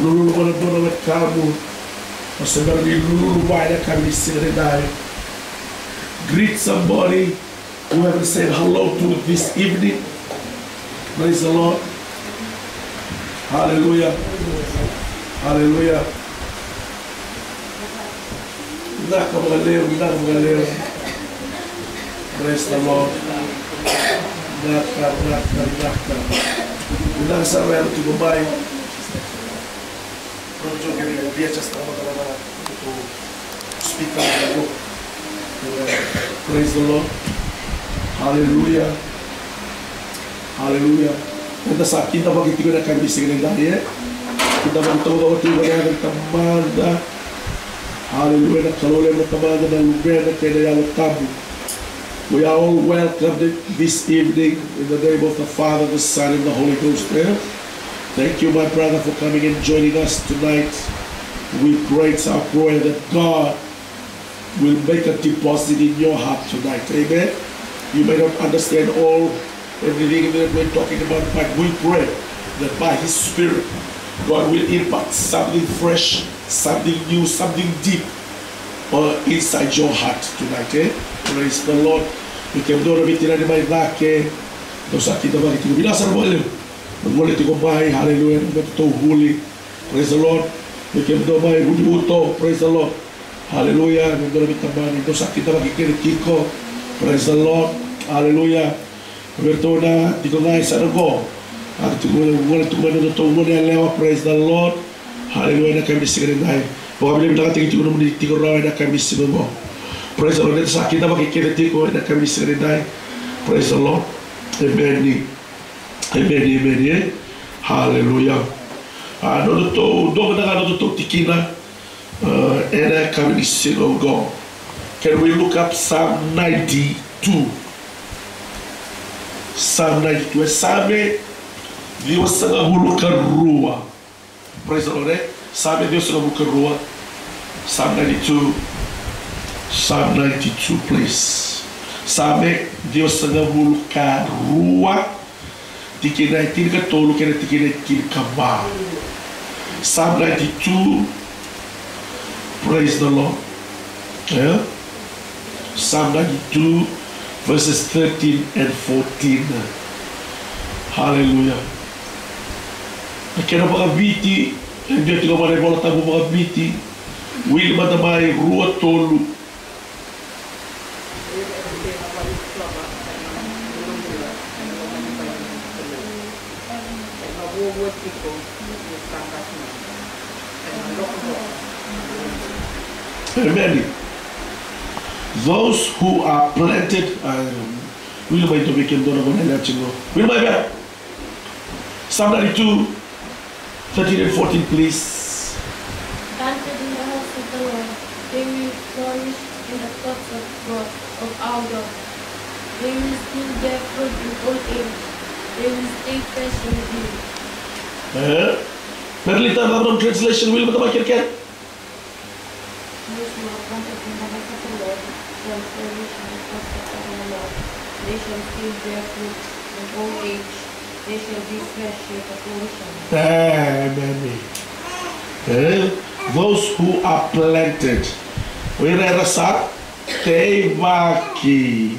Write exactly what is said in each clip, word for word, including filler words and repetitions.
Lululu vua na dua na wekamu. O se bera ni lululu vua ena yakavi ni siga nidai. Greet somebody who haven't said hello to this evening. Praise the Lord. Hallelujah. Hallelujah. Vinaka vakalevu, vinaka vakalevu. Praise the Lord. Vinaka, vinaka, vinaka. Vinaka sara na yalo tiko mai. Praise the Lord. Hallelujah. Hallelujah. Eda sa kidavaki tiko ena yakavi ni siga nidai, e? Kidavaki taucoko tiko ena yaca ni Tamada. Hallelujah. Na Kalou levu na Tamada, na Luvena kei na Yalo Tabu. We are all welcomed this evening in the name of the Father, the Son, and the Holy Ghost, eh? Thank you, my brother, for coming and joining us tonight. We pray, it's our prayer that God will make a deposit in your heart tonight. Amen. You may not understand all, everything that we're talking about, but we pray that by His Spirit, God will impart something fresh, something new, something deep, uh, inside your heart tonight, eh? Praise the Lord. Ni kemudou na veitinani mai cake, dou sa kidavaki tiko. Vinaka sara vakalevu. Gole tiko mai, hallelujah, na nodatou vuli. Praise the Lord. Ni kemudou mai Vutuvutu, praise the Lord. Hallelujah. Ni dou na veitabani, dou sa kidavaki kece tiko. Praise the Lord. Hallelujah. Vei ratou na tiko ga e sa na qo. A tiko, gole tiko mai na nodatou gone yalewa, praise the Lord. Hallelujah, ena yakavi ni siga nidai. Vakavinavinakataki tiko nomuni tiko rawa ena yakavi ni siga qo. Praise the Lord. Ni sa kidavaki kece tiko ena yakavi ni siga nidai. Praise the Lord. Amen. Amen, amen, eh? Hallelujah. A, nodatou, dua mada ga nodatou tikina, uh, ena yakavi ni siga qo. Can we look up Psalm ninety-two? Psalm ninety-two, e Same ciwasagavulu ka rua. Praise the Lord, eh? Same ciwasagavulu ka rua. Psalm ninety-two. Psalm ninety-two, please. Same ciwasagavulu ka rua. Tikina e tinikatolu kei na tikina e tinikava. Psalm ninety-two. Praise the Lord. Eh? Psalm ninety-two, verses thirteen and fourteen. Hallelujah. Na kena vakaviti, e dua tiko mai na iVola Tabu vakaviti, wili mada mai rua tolu. Amen. Those who are planted, uh, wili mai dua vei kemudou na gone yalewa tiko. Wili mai vei. Psalm ninety-two, thirteen and fourteen, please. Planted in the house of the Lord, they will flourish in the courts of God, of our God. They will still bear fruit in old age. They will stay fresh and green. Eh? Merlita, another translation, wili mada mai kerekere. Those who are planted in the house of the Lord shall flourish in the courts of the Lord. They shall still bear fruit in old age. They shall be fresh with the flourishing. Amen. Eh? Those who are planted. O ira era sa teivaki.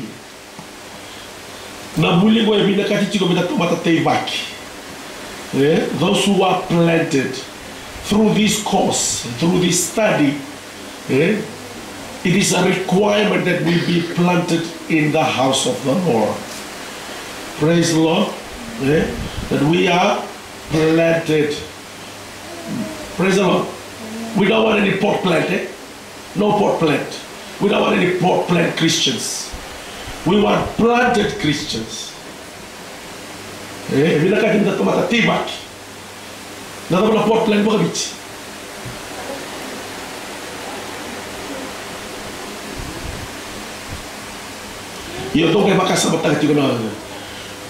Na vuli qo e vinakati tiko me da tamata teivaki. Eh? Those who are planted through this course, through this study, eh? It is a requirement that we be planted in the house of the Lord. Praise the Lord. Eh? That we are planted. Praise the Lord. We don't want any pot plant, eh? No pot plant. We don't want any pot plant Christians. We want planted Christians. Eh, e vinakati me da tamata teivaki. Na cava na pot plant vakaviti? Io, dou qai vakasamataka tiko na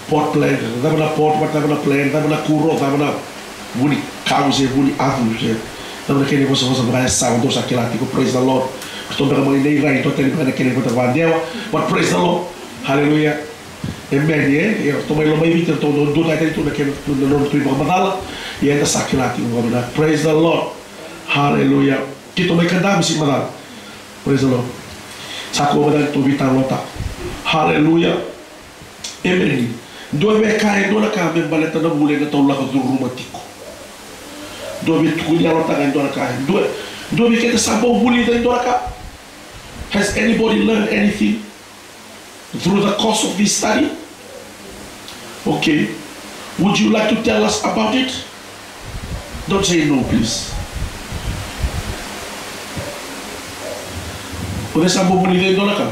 pot plant, cava na pot, cava na plant, cava na kuro, cava na vu ni kau se vu ni avu se cava na kena ivosavosa vakayasana, dou sa kila tiko, praise the Lord. Ratou beka mai nei rai, ratou tani beka na kena ivota vakadewa, but praise the Lord. Hallelujah. Amen, e? Ia, ratou mai Lomaiviti, ratou dau duatani tale tu na kena, na nodratou ivakamacala. Ia eda sa kila tiko qo vinaka. Praise the Lord. Hallelujah. Keitou mai Kadavu se Macala. Praise the Lord. Sa kua mada ni tou veitalanoataka. Hallelujah. Amen. Dua vei keda e dua na ka me baleta na vuli eda tou lako curuma tiko. Dua vei tukuni yalotaka e dua na ka. Dua, dua vei keda sa bau vulica e dua na ka. Has anybody learned anything through the course of this study? Okay. Would you like to tell us about it? Don't say no, please. O cei sa bau vulica e dua na ka?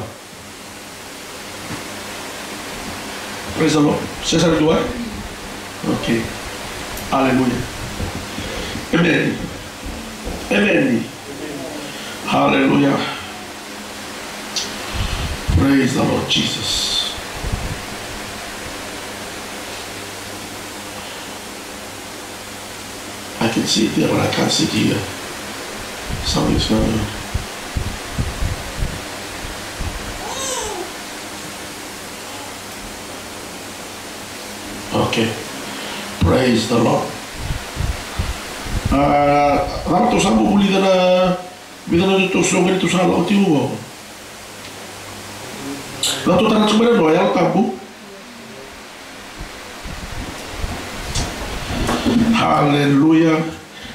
Praise the Lord. Say something to what? Okay. Hallelujah. Amen. Amen. Hallelujah. Praise the Lord Jesus. I can see it there, but I can't see it here. Something's going on. Okay. Praise the Lord. Ah, cava tou sa bau vulica na vica na nodatou soqoni tou sa lako tiko qo? Na tou tara tiko mai na noa Yalo Tabu. Hallelujah.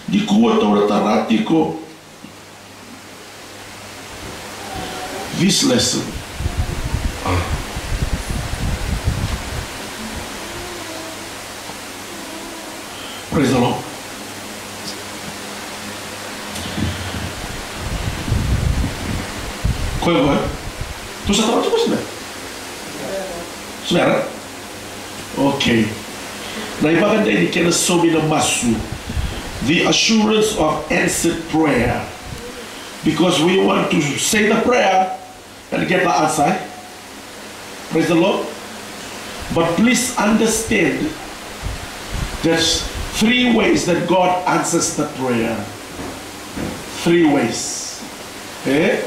Nikua tou na tara tiko this lesson. Praise the Lord. Koya, koya. Tou sa tara tiko, se bera? Se bera? Okay. Na ivakadei ni kena saumi na masu. The assurance of answered prayer. Because we want to say the prayer and get the answer. Praise the Lord. But please understand, there's three ways that God answers the prayer. Three ways. E?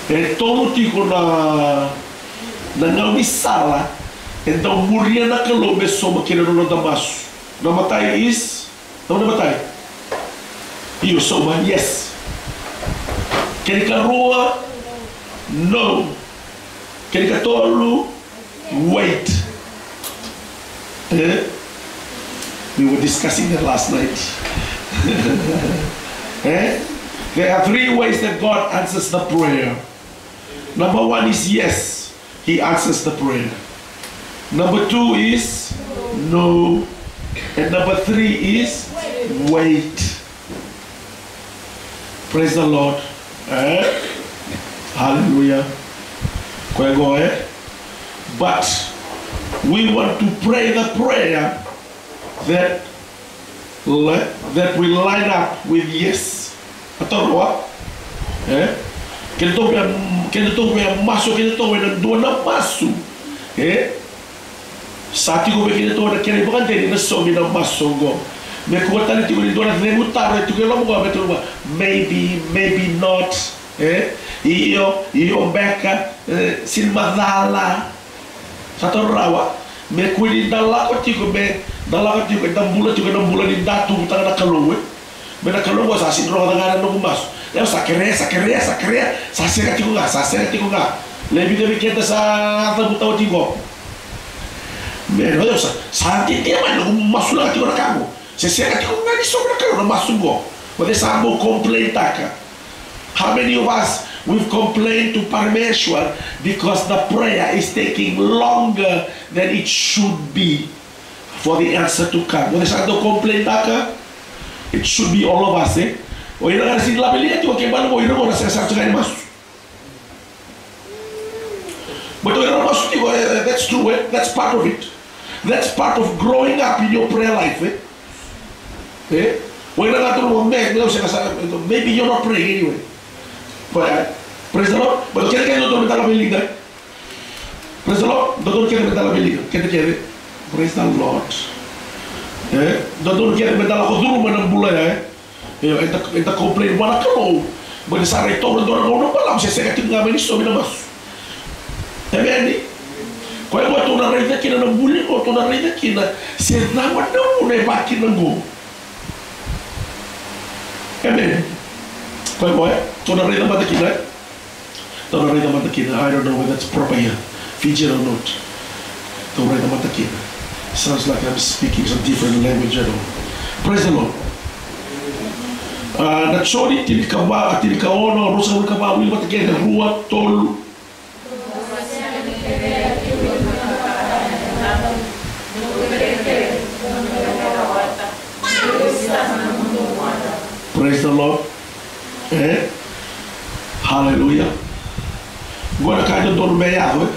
E tolu tiko na, na gaunisala e dau muria na Kalou me sauma kina na noda masu. Na imatai is Taura na imatai. Io, sauma, yes. Kena ikarua, no. Kena ikatolu, wait. Eh? We were discussing that last night. Eh? There are three ways that God answers the prayer. Number one is yes. He answers the prayer. Number two is no. And number three is wait. Praise the Lord. Eh? Hallelujah. Koya qo, eh? But we want to pray the prayer that le-, that we line up with yes. A taroa. Eh? Kedatou via, kedatou via masu, kedatou ena dua na masu. Eh? Sa tiko vei kedatou na kena ivakadei ni na saumi na masu oqo. Me kua tale tiko ni dua na cegu taro e tiko e loma qo, me tiko qo, maybe, maybe not. Eh? Io, io beka, eh, sega ni macala. Sa taura rawa, me kua ni da lako tiko, me da lako tiko, eda bula tiko ena bula ni da tuvutaka na Kalou, e. Me na Kalou, au sa sega ni rogoca ga na noqu masu. Au sa kerea, sa kerea, sa kerea, sa sega tiko ga, sa sega tiko ga. Levu vei keda sa cavuta oti qo. Me, au sa, sa tinia mai noqu masulaka tiko na ka qo. Se sega tiko ga ni sauma na Kalou na masu qo. O cei sa bau complain taka? How many of us, we've complained to Parameshwar because the prayer is taking longer than it should be for the answer to come? O cei sa dau complain taka? It should be all of us, eh? O ira ga era sega ni laveliga tiko, ke bale mo ira mo na sega sara tiko ga ni masu. But o ira na masu tiko, eh, that's true, eh? That's part of it. That's part of growing up in your prayer life, eh? Eh? O ira ga tu mo me, me, sega sa, maybe you're not praying anyway. But, uh, praise the Lord. But keda kece dodonu me da laveliga. Praise the Lord. Dodonu kece me da laveliga. Keda kece. Praise the Lord. Eh? Dodonu kece me da lako curuma na bula ya, eh? Io, eda, eda complain vua na Kalou. Baleta sa rai taura dua na gauna balavu se sega tiko ga mai ni saumi na masu. Emeni. Koya gona tou na raica kina na buli, o tou na raica kina se cava na vuna e vaka kina qo. Amen. Koya qo, e? Tou na raica mada kina, e? Tou na raica mada kina. I don't know whether it's proper here, Fijian or not. Tou raica mada kina. Sounds like I'm speaking some different language, you know. Praise the Lord. A, na Joni tinikava, a, tinikaono, ruasagavulu ka va, wili mada kina, rua, tolu. Praise the Lord. E? Hallelujah. Qo na ka e dodonu me yaco, e?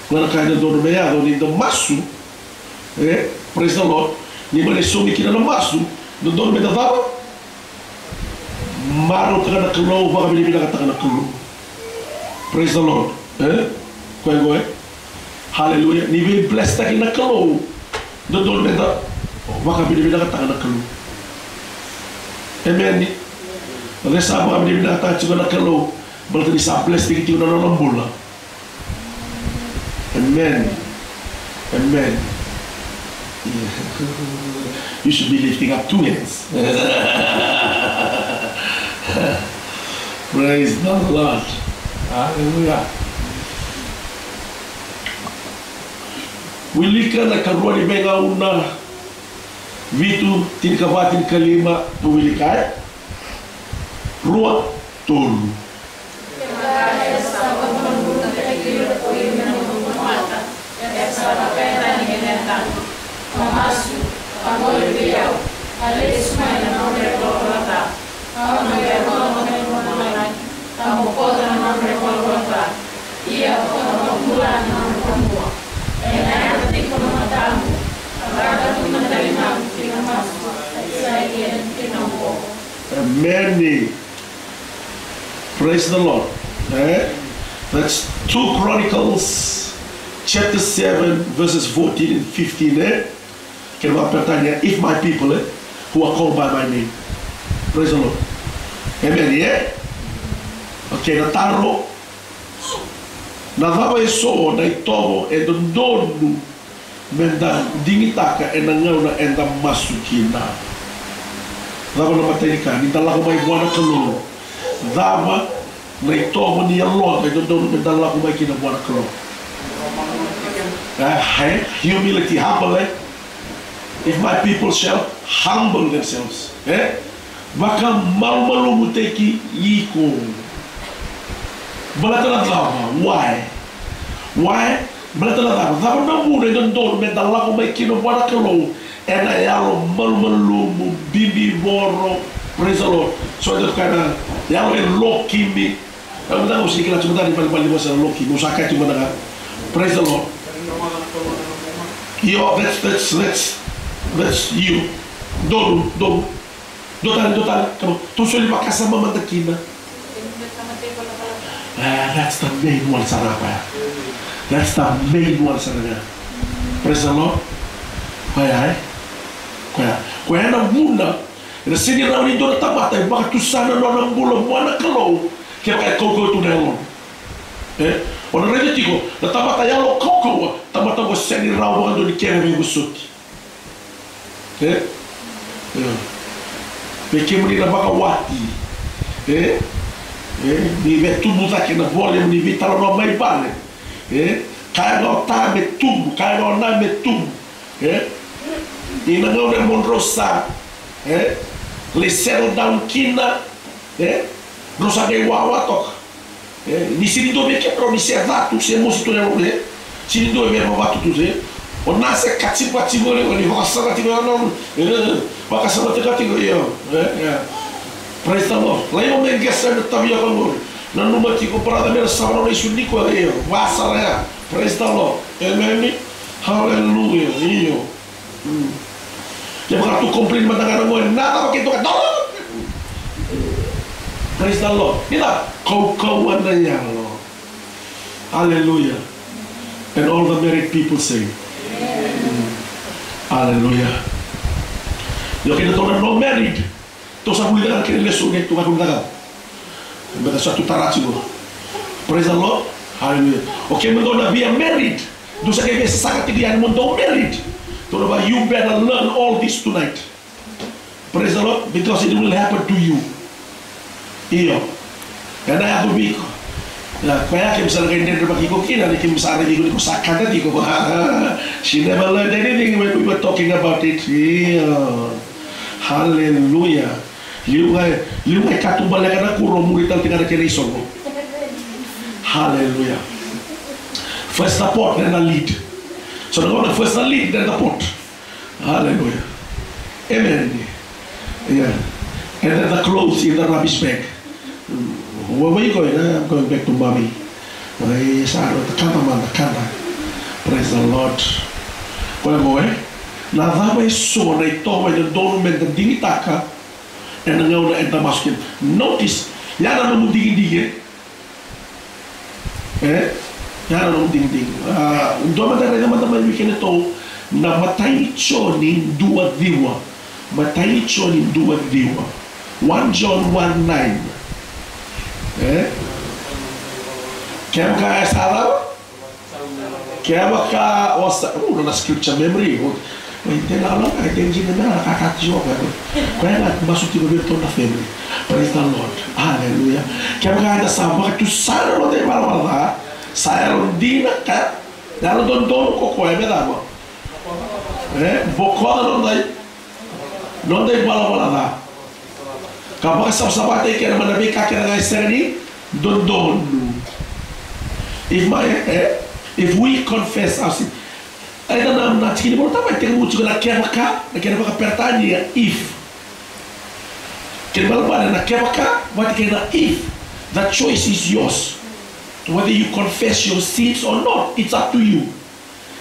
Qo na ka e dodonu me yaco ni da masu, e? Praise the Lord. Ni mai na saumi kina na masu, dodonu me da cava? Marautaka na Kalou, vakavinavinakataka na Kalou. Praise the Lord. E? Koya qo, e? Hallelujah. Ni veiblesstaki na Kalou, dodonu me da vakavinavinakataka na Kalou. Amen. O cei sa vakavinavinakataka tiko na Kalou baleta ni sa blesstaki tiko na nona bula? Amen. Amen. You should be lifting up two hands. Praise the Lord. Hallelujah. Wilika na ikarua ni Veigauna vitu, tinikava, tinikalima, wilika, e? Rua, tolu. Kevaka e sa vakabulabulataki ira ko ira na noqu tamata, era sa vakayagataki na yacaqu, ka masu, ka gole vei au, ka lesu mai na nodra ivalavala ca, au na qai rogoca na ivalavala ca, ka bokoca na nodra ivalavala ca, ia au na vakabula na nodra vanua. Ena yaco tiko na mataqu, ka vakaturi na dalinaqu ki na masu, ka tisarai kina na tinaqu oqo. Emeni. Praise the Lord. Eh? That's two Chronicles chapter seven, verses fourteen and fifteen, eh? Kena vakaperitania, if my people, eh, who are called by my name. Praise the Lord. Amen, yeah? Okay, na taro. Na cava eso na itovo e dodonu meda digitaka ena gauna eda masu kina? Cava na imatai ni ka, ni da lako mai vua na Kalou? Cava na itovo ni yaloda e dodonu meda lako mai kina vua na Kalou? Eh, eh, humility, humble, eh? If my people shall humble themselves, eh? Vakamalumalumutaki iko. Baleta na cava? Why? Why? Baleta na cava? Cava na vuna e dodonu meda lako mai kina vua na Kalou ena yalo malumalumu, bibivoro? Praise the Lord. So e dua na yalo e lokimi. Au mada ga au sega ni kila tiko mada ni malimali vosa na lokimi. Au sa kaya tiko mada ga. Praise the Lord. Io, that's, that's, that's, that's you. Donu, donu. Dua tale, dua tale. Come on. Tou soli vakasama mada kina. Ah, that's the main one sara ga. That's the main one sara ga. Praise the Lord. Koya, eh? Koya. Koya na vuna ena sega ni rawa ni dua na tamata e vakatusa na nona bula vua na Kalou kevaka e kaukauwa tu na yalona. Eh? O na raica tiko, na tamata yalo kaukauwa, tamata qo sega ni rawa vakadua ni kere veivosoti. Eh? Eh. Vei kemuni na vakawati. Eh? Eh? Ni veitubu cake na volume ni veitalanoa mai vale. Eh? Kaya ga o ta me tubu, kaya ga o na me tubu. Eh? Ina gauna mo drau sa, eh, lai settle down kina, eh, drau sa qai wawa toka. Eh, ni sega ni dua vei kemudrau ni se ca tu, se mosi tu na yalo, eh. Sega ni dua vei kemudrau vatu tu, eh. O na se kacivaciva, o ni vakasama tiko, eh, vakasama tiko, tiko, io, eh, eh. Praise the Lord. Lai o me qesa me tavia ka qori. Nanuma tiko, brother, me na sava na isu ni koya, io. Vasara ya. Praise the Lord. Amen. Hallelujah. Io. Mm. Kevaka tu complain mada ga na gone, na cava keitou ka dalo. Praise the Lord. Ni da kaukauwa na yalo. Hallelujah. And all the married people say, mm. Hallelujah. Io, keda tou na no married. Tou sa vulica ga na kena lesoni, tou sa vulica ga. Baleta sa tu tara tiko. Praise the Lord. Hallelujah. Okay, mo dou na via married. Dou sa qai via sasaga tiko yani mo dou married. Tou na va, you better learn all this tonight. Praise the Lord. Because it will happen to you. Io. Ena yaco vei iko. Ia, koya keimami sa na qai dredrevaki iko kina, ni keimami sa raici iko ni ko sa kada tiko. She never learned anything when we were talking about it. Io. Hallelujah. Liu ga, liu ga e katubaleka na kuro, muri tale tiko ga na kena isogo. Hallelujah. First na pot, then na lid. So na gauna first na lid, then na pot. Hallelujah. Amen. Yeah. And then the clothes in the rubbish bag. Where, where you going? "Ah, I'm going back to mommy." Praise the Lord. Kada mada, kada. Praise the Lord. Koya qo, e? Na cava eso na itovo e dodonu meda digitaka ena gauna eda masu kina? Notice, ya na nomu digidigi, e? E? Ya na nomu digidigi. A, dua mada, raica mada mai vei kemudou na imatai ni Joni dua ciwa. Imatai ni Joni dua ciwa. One John one nine. E? Kevaka e sa cava? Kevaka o sa, u, na scripture memory. O, o, e dela, e dela, e dela, e dela, ka, ka, tiko, ka, ka. Koya ga masu tiko vei ratou na family. Praise the Lord. Hallelujah. Kevaka eda sa vakatusa na noda ivalavala ca, sa yalodina ka yalododonu ko koya me cava? E, bokoca na noda i, noda ivalavala ca. Ka vakasavasavataki keda mai na veika kece ga e sega ni dodonu. If my, eh, if we confess our sin, e, na, na, na tikina ni Vola Tabu e tekivu tiko na kevaka, na kena vakaperitania if. Kena ibalebale na kevaka vata kei na if. The choice is yours. Whether you confess your sins or not, it's up to you.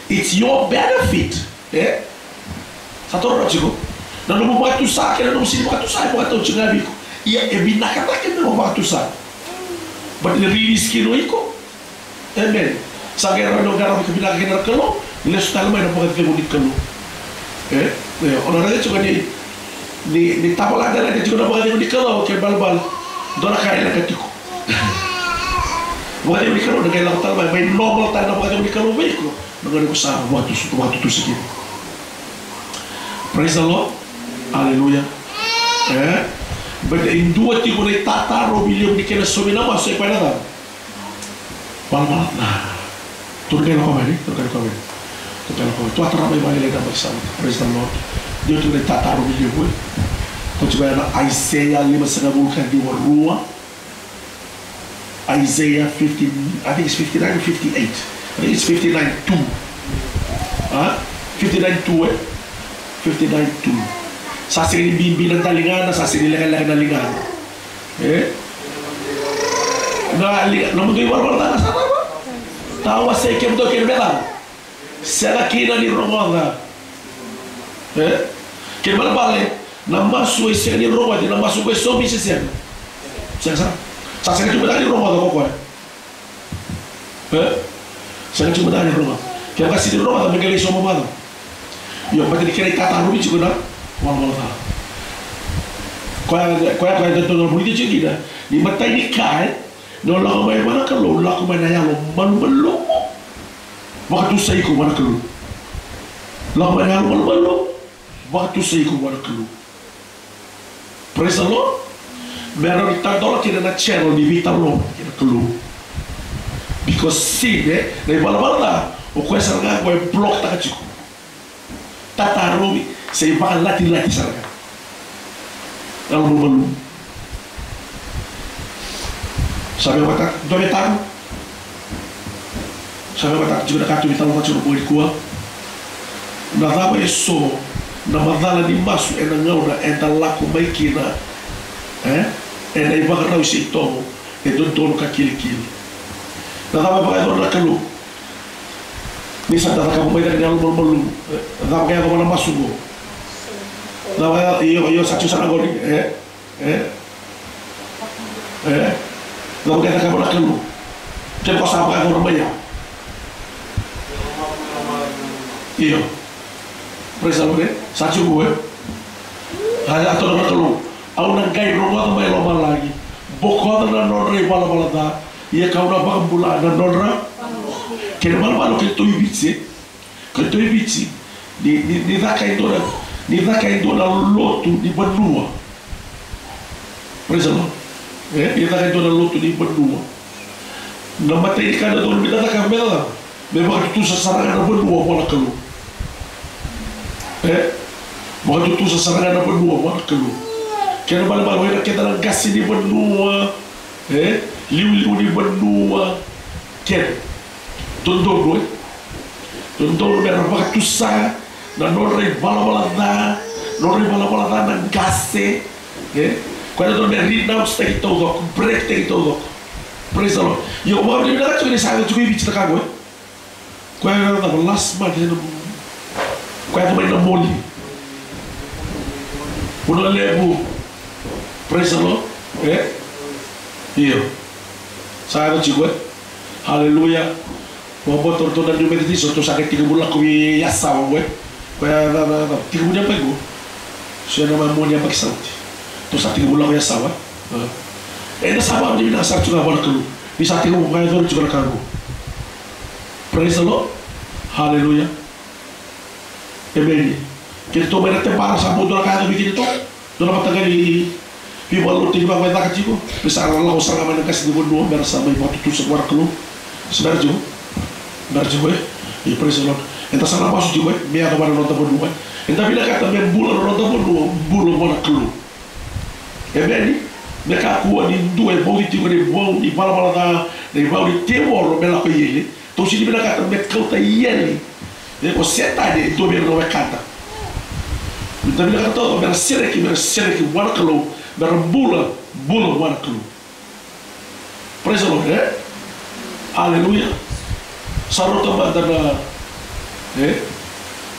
It's your benefit. E? Sa taura tiko. Na nomu vakatusa kei na nomu sega ni vakatusa e vakatau tiko ga vei iko. Ia e vinaka cake me o vakatusa. But e release kina o iko. Amen. Sa qai rawa ni o qaravi ka vinaka kina na Kalou, lesu tale mai na vakacegu ni Kalou. E? E, o na raica tiko ni, ni, ni tavalata tiko na vakacegu ni Kalou, kena ibalebale dua na ka e leqa tiko. Vakacegu ni Kalou na qai lako tale mai, mai normal tale na vakacegu ni Kalou vei iko. Na gauna ko sa vakatusa, vakatutusa kina. Praise the Lord. Hallelujah. E? But e dua tiko na itatarovi levu ni kena saumi na masu, e koya na cava? Valavala ca. Tou na qai lako mai, tou na qai lako mai. Tou na qai lako mai. Tou a tara mai vale na masu. Praise the Lord. Dua tiko na itatarovi levu, e. Tou tiko ena Aisea limasagavulu ka ciwa rua. Isaiah fifty, I think it's fifty-nine or fifty-eight. I think it's fifty-nine two. A? Fifty-nine two, e? Fifty-nine two. Sa sega ni bibi na daligana, sa sega ni lekaleka na ligana. E? Na li-, nomudou ivalavala ca na sa cava? Tawasei kemudou kei na me cava? Sega kina ni rogoca. E? Kena ibalebale na masu e sega ni rogoci, na masu qo e saumi se sega? Sega sara. Sa sega tiko mada ni rogoca ko koya. E? Sega tiko mada ni rogoca. Kevaka sega ni rogoca, me qai lai sauma mada. Io, baleta ni kena itatarovi tiko na valavala ca. Koya, koya, koya, koya, koya, koya, koya, ni matai ni ka, e? Ni o lako mai vua na Kalou, lako mai na yalo malumalumu. Vakatusai iko vua na Kalou. Lako mai na yalo malumalumu. Vakatusai iko vua na Kalou. Praise the Lord. Me rawa ni tadola kina na channel ni veitalanoa kei na Kalou. Because sin, e, na ivalavala ca, o koya sara ga qo e block taka tiko. Tatarovi, se ivakalatilati sara ga. Yalo malumalumu. Sa veiwataka, dua vei taro. Sa veiwataka tiko na ka tou veitalanoataka tiko na bogi nikua. Na cava eso na macala ni masu ena gauna eda lako mai kina, e? Ena ivakarau se itovo e dodonu ka kilikili. Na cava e vakayacora na Kalou? Ni sa da cakava mai cake na yalo malumalumu. Cava ka yaco mai na masu qo? Cava ka yaco, io, io, sa tiko sara qori, e? E? E? Cava ka cakava na Kalou? Ke ko sa vakayacora mai ya. Io. Praise the Lord, e? Sa tiko, e? A, a tukuna na Kalou. Au na qai rogoca mai lomalagi. Bokoca na nodra ivalavala ca. Ia kau na vakabula na nodra. Kena ibalebale o keitou i Viti, e? Keitou i Viti, ni, ni, ni caka e dua na, ni caka e dua na lotu ni vanua. Praise the Lord. E, ia caka e dua na lotu ni vanua. Na matai ni ka na dodonu me na caka me caka, me vakatutusa sara ga na vanua vua na Kalou. E, vakatutusa sara ga na vanua vua na Kalou. Kena ibalebale o ira keda na qase ni vanua, e, liuliu ni vanua, kena dodonu, e, dodonu me ra vakatusa na nodra ivalavala ca, nodra ivalavala ca na qase. E, koya na dodonu me renounce taki taucoko, break taki taucoko. Praise the Lord. Io, au vakavinavinaka tiko ni sa yaco tiko i Viti na ka qo, e. Koya na cava, last month, ena, koya yaco mai na Moli. Vanua Levu. Praise the Lord. E? Io. Sa yaco tiko, e? Hallelujah. Vakabauta o ratou na New Methodist, o ratou sa qai tekivu lako i Yasawa qo, e. Koya na, na, na, tekivu ni yabaki qo. So ena mai mua ni yabaki sa oti. Ratou sa tekivu lako i Yasawa, e. Eda sa vakavinavinaka sara tiko ga vua na Kalou. Ni sa tekivu vakayacori tiko na ka qo. Praise the Lord. Hallelujah. Emeni. Kedatou mai na tebara sa bau dua na ka yaco vei kedatou. Dua na mataqali veivakalotutaki vaqo e caka tiko. Me sa ra lako sara ga mai na qase ni vanua me ra sa mai vakatutusa vua na Kalou. Se bera tiko. Bera tiko, e. Io, praise the Lord. Eda sa na masu tiko, e. Me yaco vua na noda vanua, e. Eda vinakata me bula na noda vanua, bula vua na Kalou. Emeni. Me kakua ni dua e vauci tiko na ivau ni valavala ca, na ivau ni tevoro me lako i eli. Tou sega ni vinakata me kauta i eli, e, ko Setani e dua vei ira na wekada. Me da vinakata taucoko me ra sereki, me ra sereki vua na Kalou, me ra bula, bula vua na Kalou. Praise the Lord, e? Hallelujah. Sa rauta mada na, e,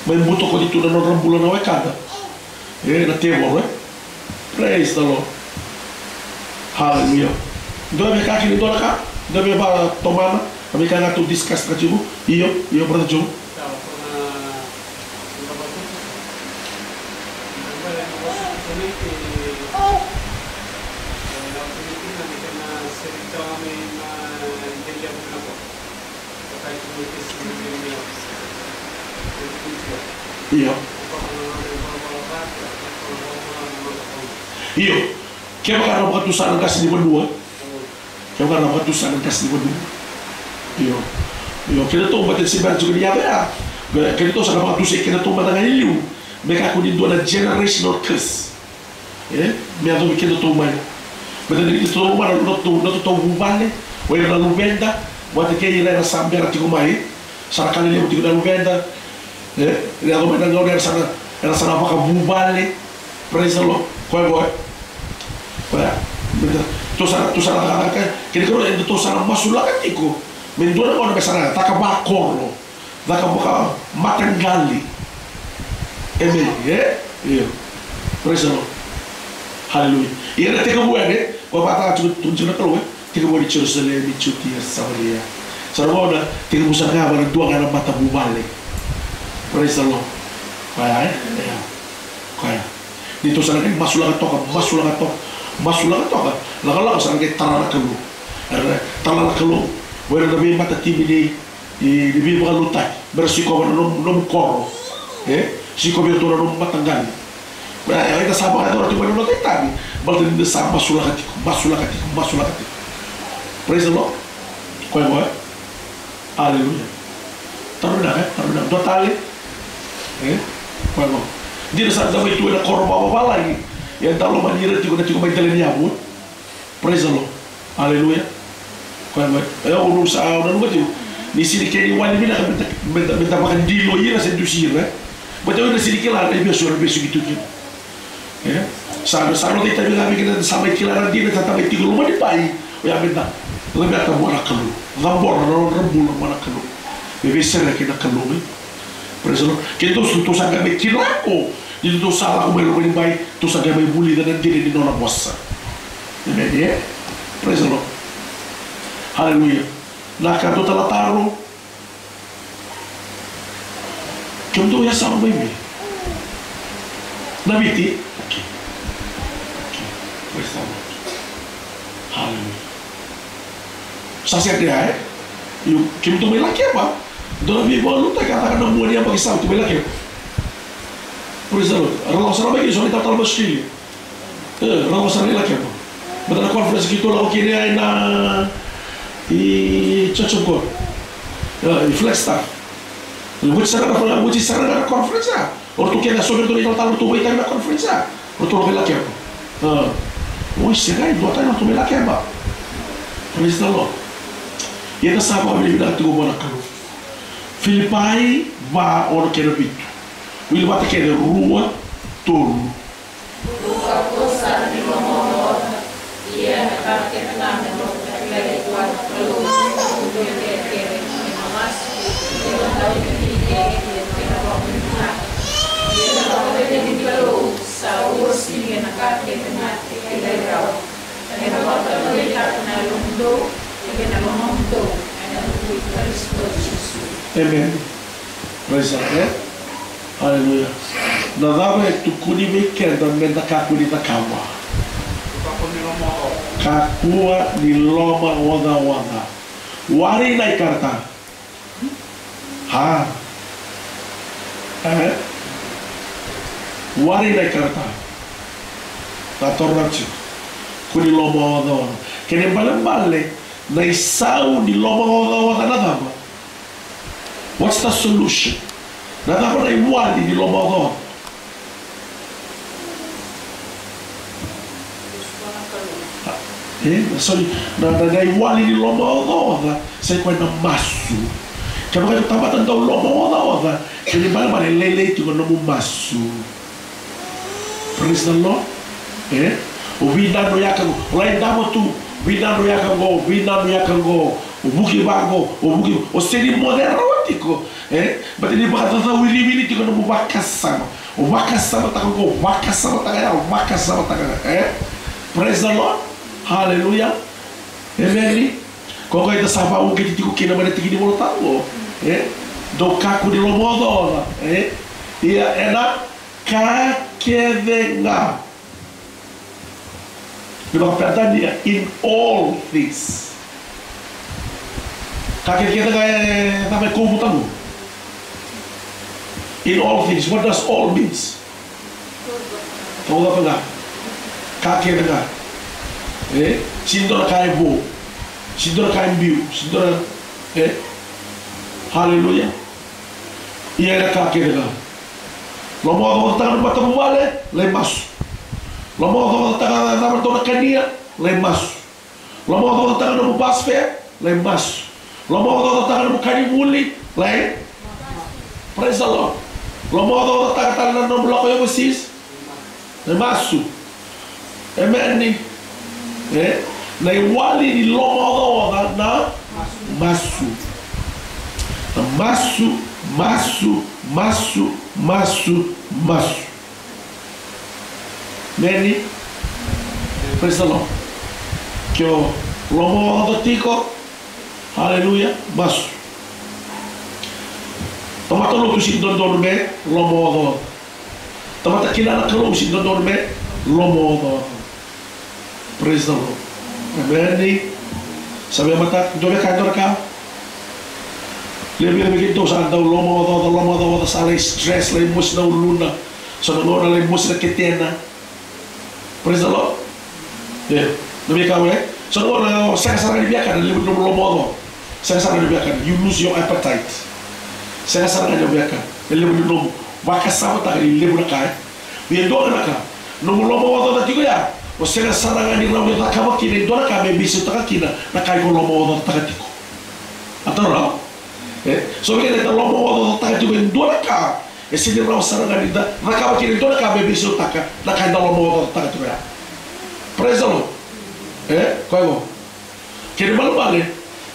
mai butokoni tu na nodra bula na wekada. E, na tevoro, e? Praise the Lord. Hallelujah. Dua me ka kina, dua na ka, dua me vakatomana, a me ka ga tou discuss ka tiko. Io, io, brother Joe. Io. Io. Kevaka na vakatusa na qase ni vanua. Kevaka na vakatusa na qase ni vanua. Io. Io, kedatou baleta se bera tiko ni yaco ya. Kedatou sa na vakatusai kedatou mada ga i liu. Me kakua ni dua na generational curse. E, me yacovi kedatou mai. Me da ni kedatou mai na nodatou, nodatou vuvale, o ira na luveda, vata kei ira era sa bera tiko mai. Sa ra ka lelevu tiko na luveda. E, yaco mai na gauna era sa na, era sa na vakavuvale. Praise the Lord. Koya, koya. Koya. Me da, tou sa na, tou sa na cakacaka. Kena ikarua, e, tou sa na masulaka tiko. Me dua na gauna me sa na caka vakoro. Caka vakamataqali. Emeni, e? Io. Praise the Lord. Hallelujah. Ia na tekivu yani, e? Ko vata tu tu na Kalou, e? Tekivu yani Jerusalemi, Jutia, Samaria. Sa na gauna, tekivu sa na gauna dua ga na matavuvale. Praise the Lord. Koya, e? Ia. Koya. Ni tou sa na qai masulaka toka, masulaka toka, masulaka toka. Lakolako sa na qai tara na Kalou. Era tara na Kalou. O ira na veimatatimi ni i, ni veivakalotutaki, me ra sikova na nomu, nomu koro. E? Sikova tu na nomu mataqali. E, e, eda sa vakayacora tiko mai na noda itavi. Baleta ni da sa masulaka tiko, masulaka tiko, masulaka tiko. Praise the Lord. Koya gona. Hallelujah. Taro vinaka, e? Taro vinaka. Dua tale. E? Koya gona. Dina sa da mai tu ena koro vakavalagi. Ia da lomani ira tiko na tiko mai dela ni yavu. Praise the Lord. Hallelujah. Koya mai. E, au nanuma, au nanuma tiko. Ni sega ni kena iwali vinaka me da, me da, me da vakadiloi ira se dusi ira. Baleta o ira sega ni kila na ivesu era vesuki tu kina. E? Sa, sa noda itavi ga vei keda, sa mai kila na dina, sa da mai tiko loma ni bai. Oya me da laveta vua na Kalou. Cabora na nodra bula vua na Kalou. Me veisereki na Kalou, e? Praise the Lord. Ke dou sa, dou sa qai mai kila ko, ni dou sa lako mai loma ni bai, dou sa qai mai vulica na dina ni nona vosa. Amen, e? Praise the Lord. Hallelujah. Na ka dou tala taro. Kemudou ya sa mai me. Na Viti. Okay. Okay. Praise the Lord. Hallelujah. Sa sega ya, e? Io, kemudou mai Lakeba. Dou na veivakalotutaki a caka na mua ni yabaki sa oti mai Lakeba. Praise the Lord. Ra lako sara mai kina, so na italatala mai Australia. E, ra lako sara mai Lakeba. Baleta na conference keitou lako kina ya ena, i church of God. Ya, i Flagstaff. Oti sara ga na, oti sara ga na conference ya. O ratou kece a so vei ratou na italatala ratou vakaitavi na conference ya. O ratou lako i Lakeba. A. Oi, se qai dua tale na ratou mai Lakeba. Praise the Lord. Ia da sa vakavinavinaka tiko vua na Kalou. Filipai va, ono kei na vitu. Wili vata kece, rua, tolu. Amen. Praise the Lord. Hallelujah. Na cava e tukuni vei keda me da kakua ni cakava? Kakua ni lomaocaoca. Wari na ikarata. Ha. E? Wari na ikarata. Na toro na tiko. Kua ni lomaocaoca. Kena ibalebale na isau ni lomaocaoca na cava? What's the solution? Na cava na iwali ni lomaocaoca? E, na, sorry, na, na, na iwali ni lomaocaoca sa i koya na masu. Kevaka o tamata dau lomaocaoca, kena ibalebale lailai tiko na nomu masu. Praise the Lord. E? O vinanuyaka qo, o lai davo tu, vinanuyaka qo, vinanuyaka qo, o vuki vaqo, o vuki, o sega ni moce rawa tiko. E? Baleta ni vakacacau wiliwili tiko nomu vakasama. O vakasamataka qo, vakasamataka ya, vakasamataka ya. E? Praise the Lord. Hallelujah. Amen. Ko koya eda sa vakauqeti tiko kina mai na tiki ni Volatabu. E? Dou kakua ni lomaocaoca. E? Ia ena ka kece ga. Ni vakaperitania, in all things. Ka kece kece ga e cava e kovuta qo? In all things. What does all means? Ka kece ga. Ka kece ga. E? Sega ni dua na ka e vo. Sega ni dua na ka e biu. Sega ni dua na, e? Hallelujah. Ia ena ka kece ga. Lomaocaocataka na matavuvale, lai masu. Lomaocaocataka na cava dou na kania, lai masu. Lomaocaocataka na nomu bus fare, lai masu. Lomaocaocataka na nomu ka ni vuli, lai. Praise the Lord. Lomaocaocataka tale na nomu lako i overseas. Na masu. Emeni. E? Na iwali ni lomaocaoca na masu. Na masu, masu, masu, masu, masu. Emeni. Praise the Lord. Ke o lomaocaoca tiko. Hallelujah. Masu. Tamata lotu sega ni dodonu me lomaocaoca. Tamata kila na Kalou sega ni dodonu me lomaocaoca. Praise the Lord. Emeni. Sa via matata, dou via kaya e dua na ka. Levu vei keitou sa dau lomaocaoca, lomaocaoca, sa lai stress, lai mosi na uluna. So na gauna lai mosi na ketena. Praise the Lord. E, na veika oya. So na gauna o sega sara ga ni via kana, levu ni nomu lomaocaoca. Sega sara ga ni via kana. You lose your appetite. Sega sara ga ni via kana. E levu ni nomu vakasamataka ni levu na ka, e. Ia dua ga na ka, nomu lomaocaoca tiko ya, o sega sara ga ni rawa ni cakava kina e dua na ka me veisautaka kina na ka iko lomaocaocataka tiko. A taura. E, so vei keda eda lomaocaocataka tiko e dua na ka, e sega ni rawa sara ga ni da cakava kina e dua na ka me veisautaka na ka eda lomaocaocataka tiko ya. Praise the Lord. E, koya qo. Kena ibalebale,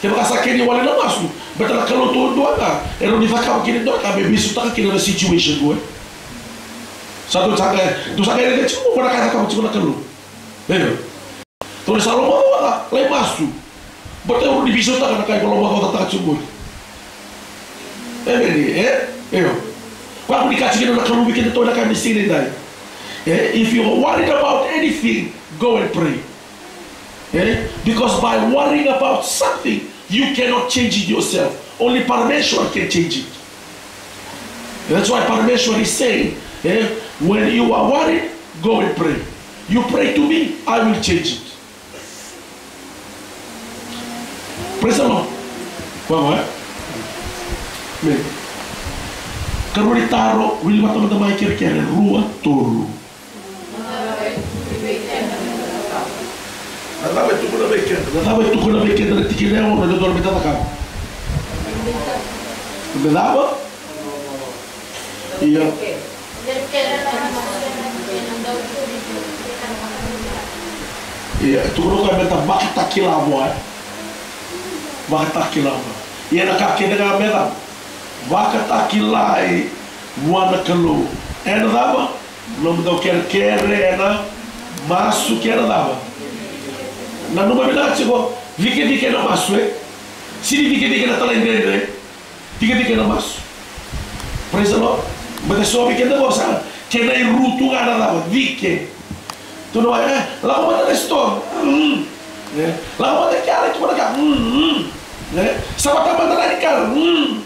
kevaka sa kena iwali na masu, baleta na Kalou tu dua ga e rawa ni cakava kina e dua na ka me veisautaka kina na situation qo, e. Sa dou sa qai, dou sa qai raica tiko qo na ka e cakava tiko na Kalou. Io. Dou sa lomaocaoca, lai masu. Baleta e rawa ni veisautaka na ka iko lomaocaocataka tiko qori. Emeni, e? Io. Koya qo ni ka tiko kina na Kalou vei keda tou na ka me siga nidai. E? If you are worried about anything, go and pray. Eh? Because by worrying about something, you cannot change it yourself. Only Parameshwar can change it. That's why Parameshwar is saying, eh, when you are worried, go and pray. You pray to me, I will change it. Praise the Lord. Vavo, e? Amen. Karua ni taro, wili vata mada mai, kerekere rua, tolu. Na cava e tukuna vei keda? Na cava e tukuna vei keda na tikina e ono, na dodonu me da cakava? Me cava? Ia. Ia, e tukuna o koya me da vakatakila vua, e? Vakatakila vua. Ia na ka kece ga me cava? Vakatakilai vua na Kalou. Ena cava? Nomudou kerekere ena masu kei na cava? Nanuma vinaka tiko, cikecike ena masu, e? Sega ni cikecike ena talaidredre. Cikecike ena masu. Praise the Lord. Baleta so vei keda qo sa kena irutu ga na cava? Cike. Tukuna vua, e, lako mada na store. Mm. E, lako mada ki yara, tukuna ka. Mm, mm. E, savata mada na car. Mm.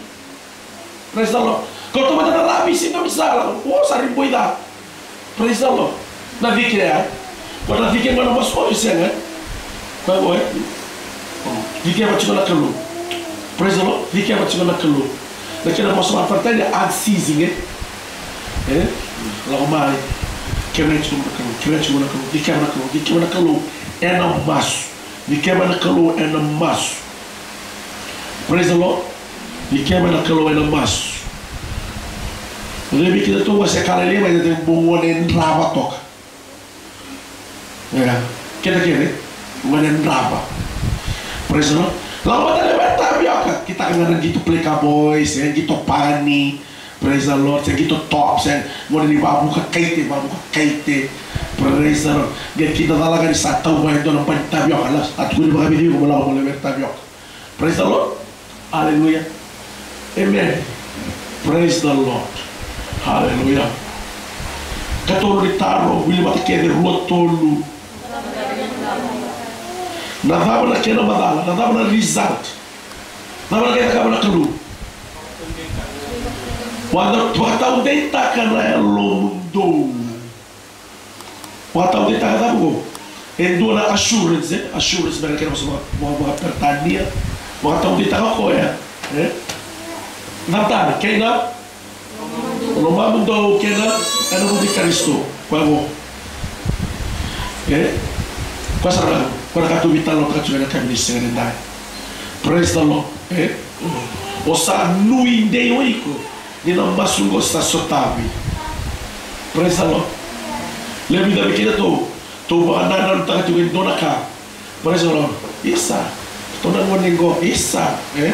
Praise the Lord. Kauta mada na rubbish i nomu sala. O, sa ri boi ca. Praise the Lord. Na cike ya. Ko na cike mai na masu, o, sega. Koya qo, e? Cikeva tiko na Kalou. Praise the Lord. Cikeva tiko na Kalou. Na kena vosa vakaperitania, unceasing, e? E? Lako mai. Kerea tiko na Kalou. Kerea tiko na Kalou. Cikeva na Kalou. Cikeva na Kalou ena masu. Cikeva na Kalou ena masu. Praise the Lord. Cikeva na Kalou ena masu. O cei vei keda tu qo se ka lailai mai, eda bau gone drava toka. Ia, keda kece gone drava. Praise the Lord. Lako mada na lewe tavioka. Kitaka ga na qito Play Cowboys, e, qito pani. Praise the Lord. Se qito top, se gone ni vavuka kaite, vavuka kaite. Praise the Lord. Qai kidacala ga ni sa tauva e dua na bani tavioka, la, a tukuni vakavici iko mo lako mo lewe tavioka. Praise the Lord. Hallelujah. Amen. Praise the Lord. Hallelujah. Katolu ni taro, wili vata kece, rua, tolu. Na cava na kena macala? Na cava na result? Na cava na kena cakava na Kalou? Vaka, vakataudeitaka na yalomudou. Vakataudeitaka cava qo? E dua na assurance, e? Assurance me na kena vosa vaka, vaka, vakaperitania. Vakataudeitaka o koya, e? Na tani, kei na lomamudou kei na, ena vuku i Karisito. Koya qo. E? Koya sara ga, koya na ka tou veitalanoataka tiko ena yakavi ni siga nidai. Praise the Lord. E? O sa nuidei o iko ni na masu qo sa sotavi. Praise the Lord. Levu vei keda tou, tou vakanananutaka tiko e dua na ka. Praise the Lord. Isa, tou na gone qo, isa, e?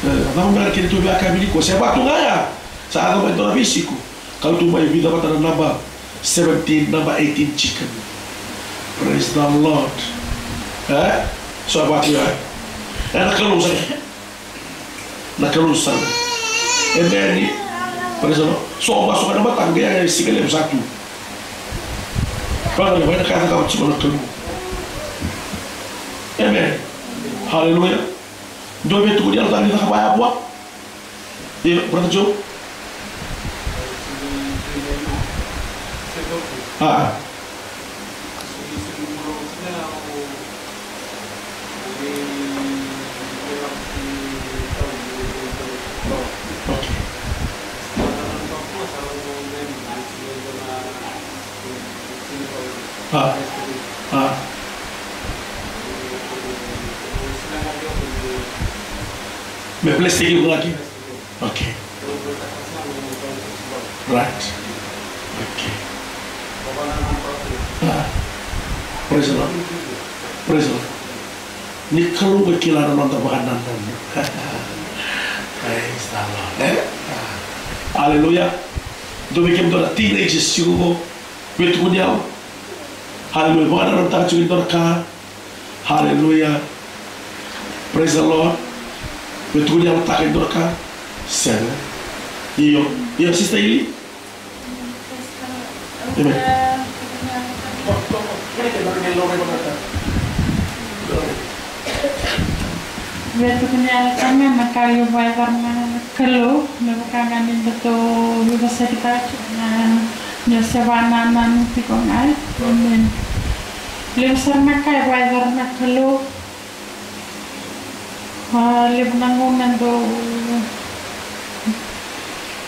E, na cava beka na kena tou via yakavi nikua? Se vaka tu ga ya, sa yaco mai e dua na veisiko. Kau tu mai vica vata na naba seventeen, naba eighteen chicken. Praise the Lord. E? So vaka tu ya. E na Kalou sa. Na Kalou sara. Emeni. Praise the Lord. So, vakasoka na mataqu, ia, e siga levu sa tu. Vaka levu, ena ka e cakava tiko na Kalou. Emeni. Haleluya. Dua vei tukuni yalo tani cakava ya vua. Io, Brother Joe. A. Okay. A. A. Me bless you lagi. Okay. Right. Okay. Ah. Praise the Lord. Praise the Lord. Ni Kalou ga kila na noda vakanananu. Praise the Lord. Eh? Ah. Hallelujah. Dou vei kemudou na teenagers tiko qo. Vei tukuni au. Hallelujah. Vakanananutaka tiko e dua na ka. Hallelujah. Praise the Lord. Me tukuni au taka e dua na ka. Sega. Io. Io, Sister Ili. Amen. Me tukuni au taka na ka e vakayacora na Kalou, me vaka ga ni datou veivosa kece tiko na, ni o se vakanananu tiko ga. Amen. Levu sara na ka e vakayacora na Kalou. A, levu na gauna dau,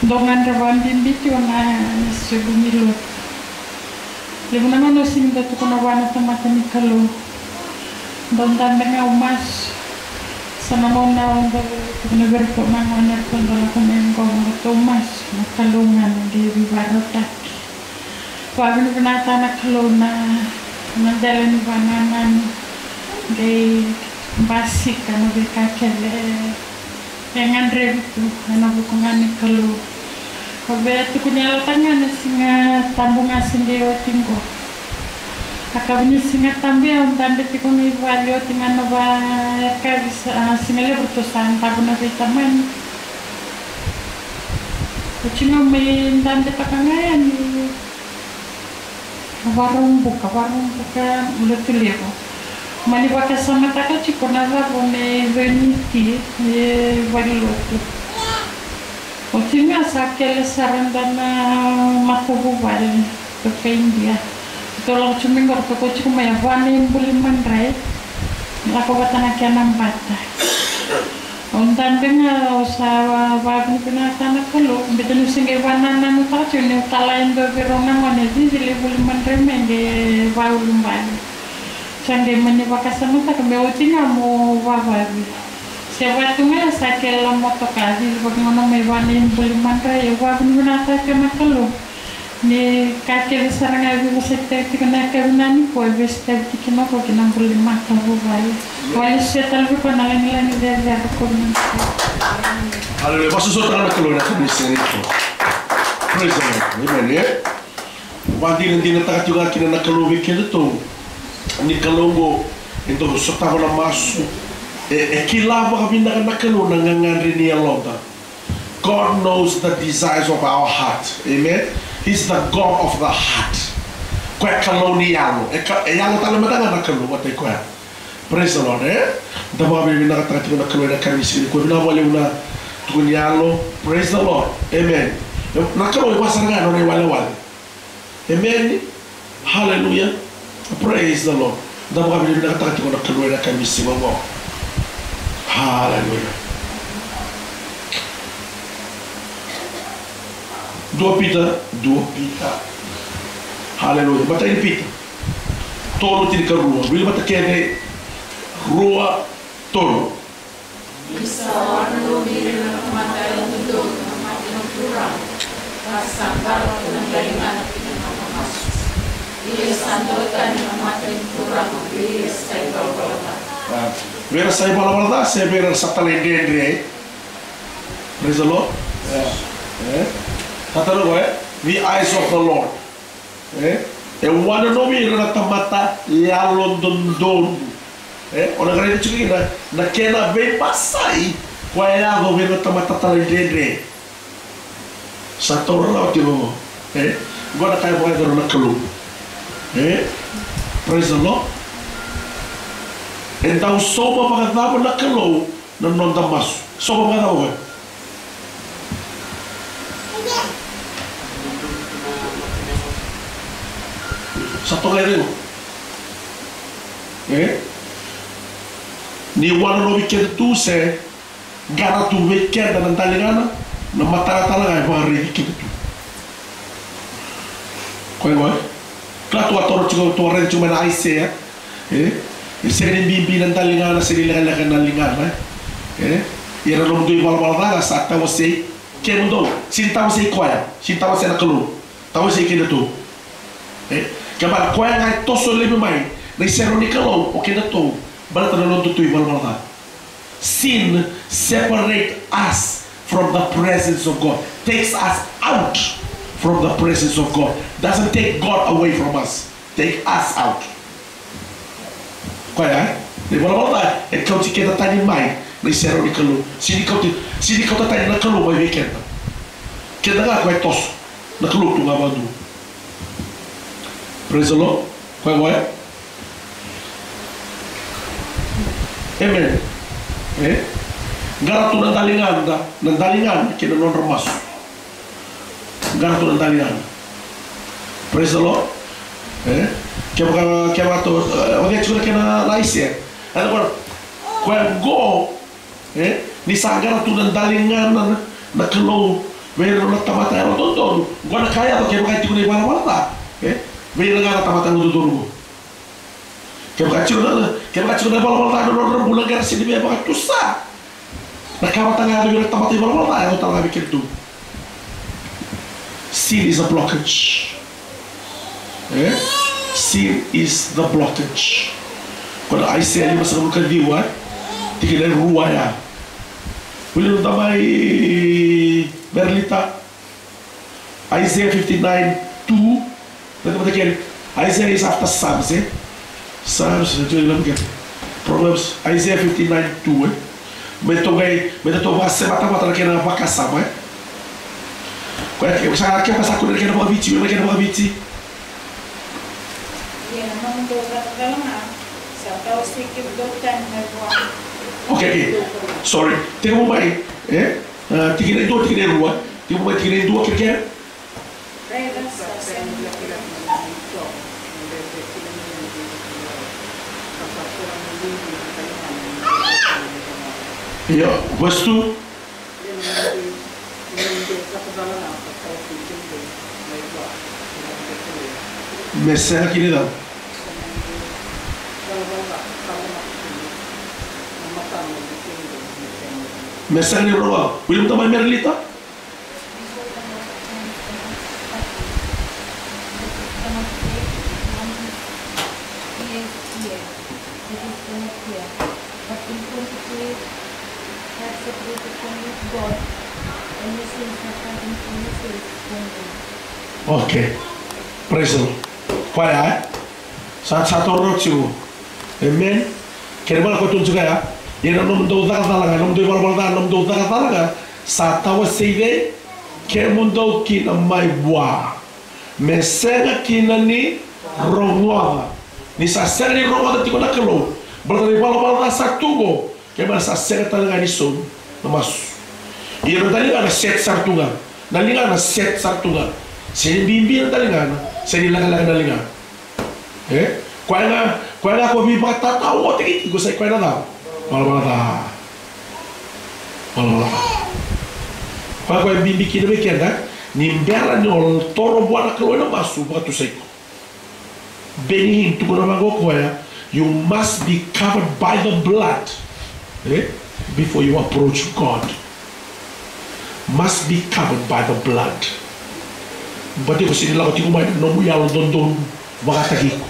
dau gadreva bibi tiko na, na soqo ni lotu. Levu na gauna au sega ni dau tukuna vua na tamata ni Kalou. Dau dabe ga au masu. Sa na gauna au dau tukuna vei iratou na gone, eratou dau lako mai qo, eratou masu. Na Kalou ga na qai veivakarautaki. Vakavinavinakataka na Kalou na, na dela ni vakanananu, qai basika na veika kece e gadrevi tu ena vuku ga ni Kalou. Au via tukuni yalotaka ga na Siga Tabu ga se qai oti qo. A kavi ni Siga Tabu ya au dabe tiko ga i vale, oti ga na va, e kavi sa, a, siga levu ratou sa davo na veitamani. Oti ga au mai dabetaka ga yani. Vakaraubuka, Vakaraubuka Lotulevu. Mani vakasamataka tiko na cava me vei ni ti e valenilotu. Oti ga sa kele sara e dua na matavuvale toka Idia. Ratou lako tu mai qo, ratou kauta tiko mai e va na ibuli madrai. Lako vata na kena bata. Au dabe ga, au sa vakavinavinakataka na Kalou, baleta niu se qai vakanananutaka tiko niu talai e dua vei rau na gone, cici lai vuli madrai mai qai vakaulubale. Sa qai mani vakasamataka me oti ga mo vavavi. Se vatu ga sa kele motoka, cici vakaoqo mai va na ibuli madrai, au vakavinavinakataka tiko na Kalou. Ni ka kece sara ga e veivosakitaki tiko na yakavi nikua, e veisotaki tiko kina o koya ki na bula ni matavuvale. Au lesu tale vei koya na lagilagi cecere ko vinaka. Aleluya. Vakasosomitaka na Kalou ena yakavi ni siga nikua. Praise the Lord. Amen, e? Vakadinadinataka tiko ga kina na Kalou vei kedatou. Ni Kalou oqo e dau sotava na masu. E, e kila vakavinaka na Kalou na gagadre ni yaloda. God knows the desires of our heart. Amen. He's the God of the heart. Koya e Kalou ni yalo. E ka, e yalo tale mada ga na Kalou, vata i koya. Praise the Lord, e? Da vakavinavinakataka tiko na Kalou ena yakavi ni siga nikua. Vinaka vakalevu na tukuni yalo. Praise the Lord. Amen. Na Kalou e vaka sara ga na nona iwalewale. Amen. Hallelujah. Praise the Lord. Da vakavinavinakataka tiko na Kalou ena yakavi ni siga oqo. Hallelujah. Dua Pita, dua Pita. Hallelujah. Matai ni Pita. Tolu tinikarua. Wili vata kece, rua, tolu. Ni sa wanonovi ira na tamata yalododonu na mata ni Turaga, ka sa qarauna na daligana kei na nona masu. Ia sa dua tani na mata ni Turaga vei ira sa ivalavala ca. A, vei ira sa ivalavala ca se vei ira sa talaidredre. Praise the Lord. E, e. Sa tara qo, e? The eyes of the Lord. E, e wanonovi ira na tamata yalododonu. E, o na qaravi tiko kina na kena veibasai koya e yaco vei ira na tamata talaidredre. Sa taura rawa tiko qo. E, qo na ka e vakayacora na Kalou. E, praise the Lord. E dau sauma vakacava na Kalou na noda masu? Sauma vakacava koya? Sa toka i raiwa. E? Ni wanonovi keda tu se qara tu vei keda na daligana, na matalatala ga e vakaraici keda tu. Koya gona. Kila tu a toro tiko, tu a raici tiko mai na Aisea. E? E sega ni bibi na daligana, sega ni lekaleka na ligana, e? E? Ia na nomudou ivalavala ca ga sa tawasei kemudou. Sega ni tawasei koya, sega ni tawasei na Kalou. Tawasei kedatou. E? Kevaka koya ga e toso laivi mai na iserau ni Kalou, o kedatou, baleta na nodatou ivalavala ca. Sin separate us from the presence of God, takes us out from the presence of God, doesn't take God away from us. Take us out. Koya, e? Na ivalavala ca e kauti keda tani mai na iserau ni Kalou. Sega ni kauti, sega ni kauta tani na Kalou mai vei keda. Keda ga koya e toso. Na Kalou tu ga vakadua. Praise the Lord. Koya, koya. Amen. E? Qara tu na daligana, na daligana kei na nodra masu. Qara tu na daligana. Praise the Lord. E? Kevaka, kevaka tu, e, o cei tiko na kena laise? Ena koya, koya qo, E? Ni sa qara tu na daligana na, na Kalou vei ira na tamata yalododonu. Qo na ka e yaco kevaka e tiko na ivalavala ca. E? Vei ira ga na tamata yalododonu qo. Kevaka tiko na, kevaka tiko na ivalavala ca na nodra bula, qai ra sega ni via vakatusa. Na ka vata ga e yaco vei ira na tamata ivalavala ca e yaco tale ga vei kedatou. Sin is a blockage. E? Sin is the blockage. Ko na Aisea limasagavulu ka ciwa, e? Tikina e rua ya. William, tamai Merlita. Isaiah fifty-nine two. Raica mada kece. Isaiah is after Psalms, e? Psalms, e, tu e loma kece. Proverbs, Isaiah fifty-nine two, e? Me tou qai, me tou vakasemata vata na kena vakasama, e? Koya ke, sa, ke sa kune na kena vakaviti, na kena vakaviti. Ia na nomudou cakacala ga sa tawasei kemudou tani mai vua. Okay, okay. Sorry. Tekivu mai, e? A, tikina e dua, tikina e rua. Tekivu mai tikina e dua, kere, kere. Raica sa sega. Io, verse two. Me sega kina i cau. Me sega ni rorogo. William, tamai Merlita. But in consequence, have separated from God, and your sins have turned into your sins only. Okay. Praise the Lord. Koya, e? Sa, sa toro tiko. Amen. Kena ibalebale koya tukuna tiko ya. Ia na nomudou cakacala ga, nomudou ivalavala ca, nomudou cakacala ga, sa tawasei cei kemudou kina mai vua. Me sega kina ni rogoca. Ni sa sega ni rogoca tiko na Kalou. Baleta na ivalavala ca sa tu qo. Kena ibalebale sa sega tale ga ni saumi na masu. Ia na daligana set sara tu ga. Na ligana set sara tu ga. Sega ni bibi na daligana. Sega ni lekaleka na ligana. E? Koya ga, koya ga ko veivakatatao oti kei tiko sa i koya na cava? Valavala ca. Valavala ca. Koya, koya bibi kina vei keda, ni bera ni o toro vua na Kalou ena masu, vakatusai iko. Benny Hinn tukuna vaqo o koya, you must be covered by the blood, e? Before you approach God. Must be covered by the blood. Baleta iko sega ni lako tiko mai ena nomu yalododonu vakataki iko.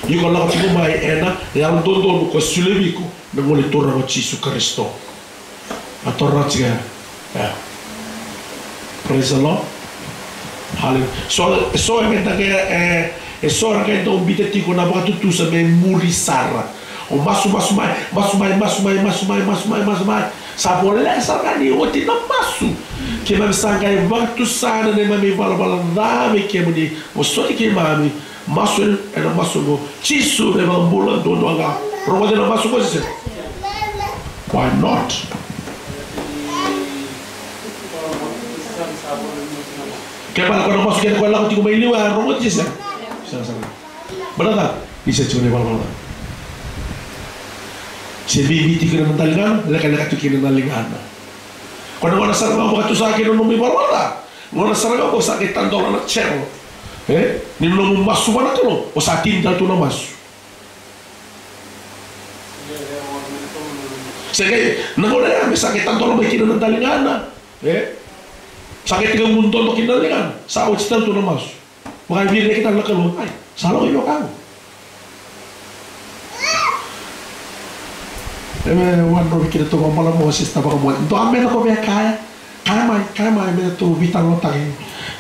Iko lako tiko mai ena yalododonu ko solia vei iko na Gone Turaga o Jisu Karisito. A toro tiko ya. Yeah. Praise the Lord. Hallelujah. So, so e qai, e, e so era qai dau biuta tiko na vakatutusa me muri sara. O masu, masu mai, masu mai, masu mai, masu mai, masu mai, masu mai. Sa voleka sara ga ni oti na masu. Keimami sa qai vakatusa na neimami ivalavala ca vei kemuni. Vosoti keimami. Masu ena, ena masu qo. Jisu na iVakabula duadua ga. Rogoci na masu qo, se sega? Why not? Kevaka ko na masu kece ko lako tiko mai liu, a rogoci, se sega? Sega, sega. Baleta ni se tiko na ivalavala ca. Se bibi tiko kina na daligana, lekaleka tiko kina na ligana. Ko na gauna sara ga o vakatusa kina na nomu ivalavala ca. Gauna sara ga o sa qai tadola na jero, e? Ni nomu masu vua na Kalou, o sa tini tale tu na masu. Se qai, na gauna ya me sa qai tadola mai kina na daligana, e? Sa qai tekivu dodo kina na ligana, sa oti tale tu na masu. Vakaevei, reki tale na Kalou, ai, sa lako i vei o koya. E me wadrovi kina tou vabala mo sista vakamoce. Dua me na ko via kaya. Kaya mai, kaya mai me tou veitalanoataki.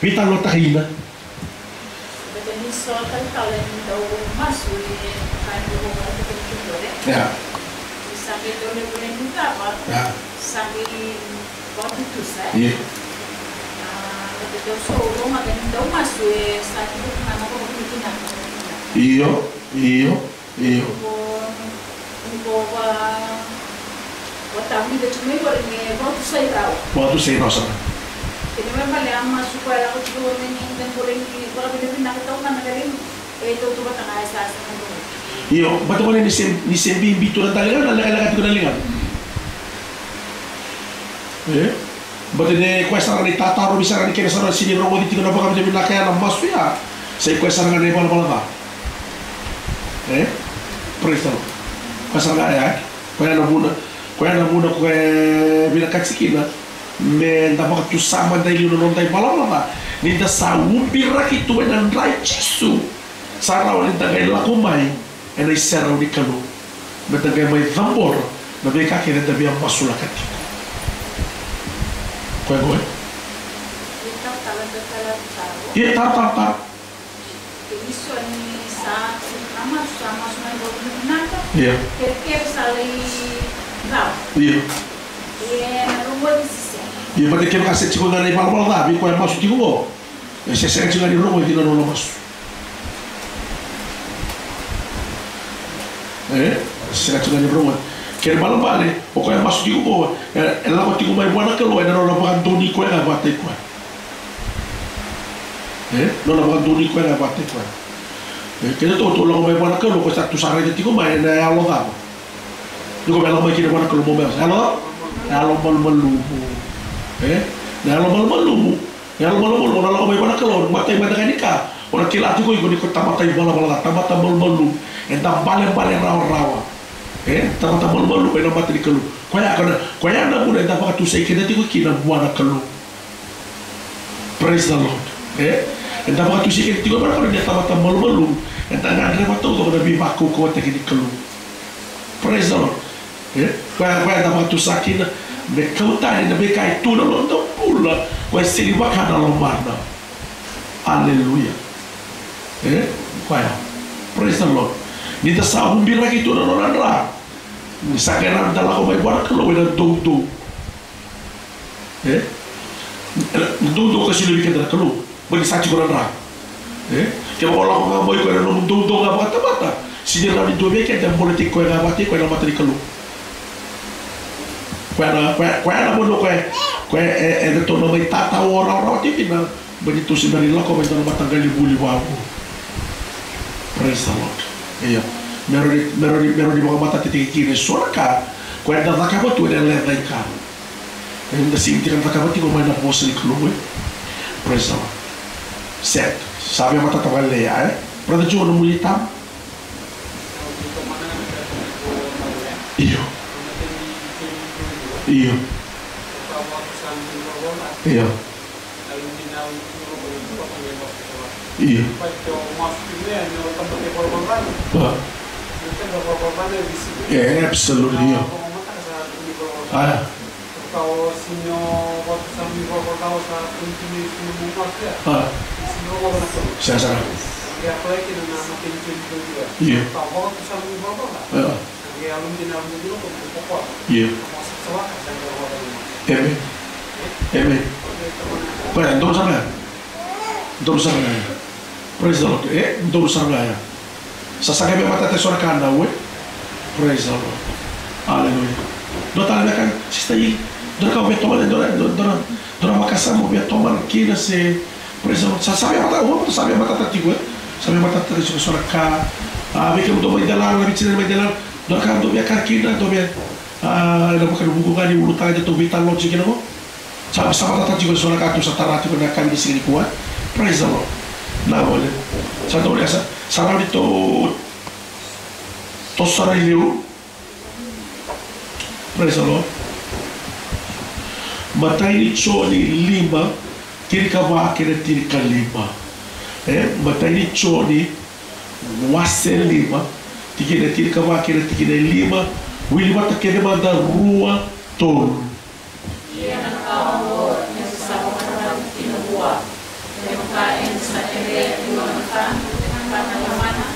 Veitalanoataki ina. Baleta ni so talatala ni dau masu e kaya ni dau masu e kaya ni dau masu. Ya. Ni sa qai dau levu na ni cava. Ya. Sa qai Vakatutusa, e? Io. A, na dau so, rogoca ni dau masu, e sa tiko ga na vakavinavinaka. Io, io, io. Ko, ko va, vatavulica tu mai qori me vakatusai rawa. Vakatusai rawa sara. Kena ibalebale a masu koya lako tiko me ni da bole ni vakavinavinaka tau ga na kaleni. Io, baleta gona ni se, ni se bibi tu na daligana, lekaleka tiko na ligana. E? Baleta ni koya sara ga na itatarovi sara ni kena sara, sega ni rogoci tiko na vakavinavinaka ya na masu ya. Sa i koya sara ga na ivalavala ca. E? Praise the Lord. Koya sara ga ya. Koya na vuna, koya na vuna koya e vinakati kina me da vakatusa mada e liu na noda ivalavala ca. Ni da sa ubiraki tu ena dra i Jisu, sa rawa ni da qai lako mai ena iserau ni Kalou, me da qai mai cabora na veika kece eda via masulaka tiko. Koya qo e? Ia, taratara, taro. Ia. Ia, baleta kevaka se tiko ga na ivalavala ca vei koya masu tiko qo, e se sega tiko ga ni rogoci na nona masu. E? Sega tiko ga ni rogoci. Kena ibalebale, o koya masu tiko qo, e, e lako tiko mai vua na Kalou ena nona vakadonui koya ga vata i koya. E? Nona vakadonui koya ga vata i koya. E, keda tou tou lako mai vua na Kalou, ko sa tu sa raica tiko mai ena yalo cava? Ni ko via lako mai kina vua na Kalou, mo mai yalo cava? Yalo malumalumu. E? Na yalo malumalumu. Yalo malumalumu, o na lako mai vua na Kalou, matai mada ga ni ka, o na kila tiko iko ni ko tamata ivalavala ca, tamata malumalumu, eda balebale rawarawa. E, tamata malumalumu ena mata ni Kalou. Koya, koya, koya na vuna eda vakatusai keda tiko kina vua na Kalou. Praise the Lord. E, eda vakatusai keda tiko vua na Kalou ni tamata malumalumu, eda gadreva taucoko na veivakaukauwataki ni Kalou. Praise the Lord. E, koya, koya eda vakatusa kina me kau tani na veika e tu na noda bula, koya e sega ni vaka na lomana. Aleluya. E, koya. Praise the Lord. Ni da sa ubiraki tu na nona dra, ni sa qai rawa ni da lako mai vua na Kalou ena doudou. E? Na doudou ka solia vei keda na Kalou. Baleta ni sa tiko na dra. E? Kevaka o lako ga mai o iko ena nomu doudou ga vakatamata, sega ni rawa ni dua vei keda e baleti koya ga vata i koya na mata ni Kalou. Koya na, koya, koya na vanua koya, koya e, e, e ratou na mai tatawa rawarawa tiko kina. Baleta ni tou sega ni lako mai dua na mataqali vuli vakaoqo. Praise the Lord. Io. Me rawa ni, me rawa ni, me rawa ni vakamatatataki kina eso na ka koya eda cakava tu ena lecaika. Eda sega ni tiko na cakava tiko mai na vosa ni Kalou, e. Praise the Lord. Set. Sa via matata vakalailai, e? Brother Joe, na nomu lead time? Io. Io. Io. Io. Ah. Yeah, absolutely, io. Ah. Ah. Sa, sa. Io. Ah. Io. Amen. Amen. Koya, dou sara ga. Dou sara ga. Praise the Lord. E, dou sara ga ya. Sa saga via matata eso na ka na ue. Praise the Lord. Hallelujah. Dua tale na ka, sister i, dua na ka via tomana, dua na, dua na, dua na vakasama via tomana kina se, praise the Lord. Sa, sa via matata, ua, sa via matata tiko, e. Sa via matata tiko eso na ka. A, vei kemudou mai Delana, na veitinani mai Delana. Dua na ka dou via kaya kina, dou via, a, ena vakavuku ga ni ulutaga eda tou veitalanoa tiko kina qo. Sa, sa matata tiko eso na ka tou sa tara tiko ena yakavi ni siga nikua. Praise the Lord. Na vale. Sa dou via sa, sa rawa ni tou, tou sara i liu. Praise the Lord. Matai ni Joni lima, tinikava kei na tinikalima. E, matai ni Joni, wase lima, tikina tinikava kei na tikina e lima, wili vata kece mada rua, tolu. Ia na ka oqo eda sa vakararavi kina vua, kevaka eda sa kerea e dua na ka, na ka na lomana,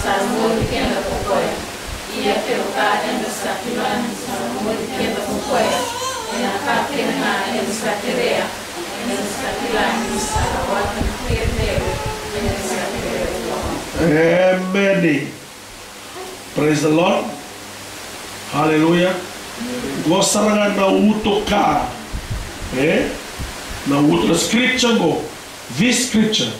sa rogoci keda ko koya. Ia kevaka eda sa kila ni sa rogoci keda ko koya ena ka kece ga eda sa kerea, eda sa kila ni sa rawata na kere levu eda sa kerea vua. Emeni. Praise the Lord. Hallelujah. Qo sara ga na uto ka. E? Na uto, na scripture qo. This scripture.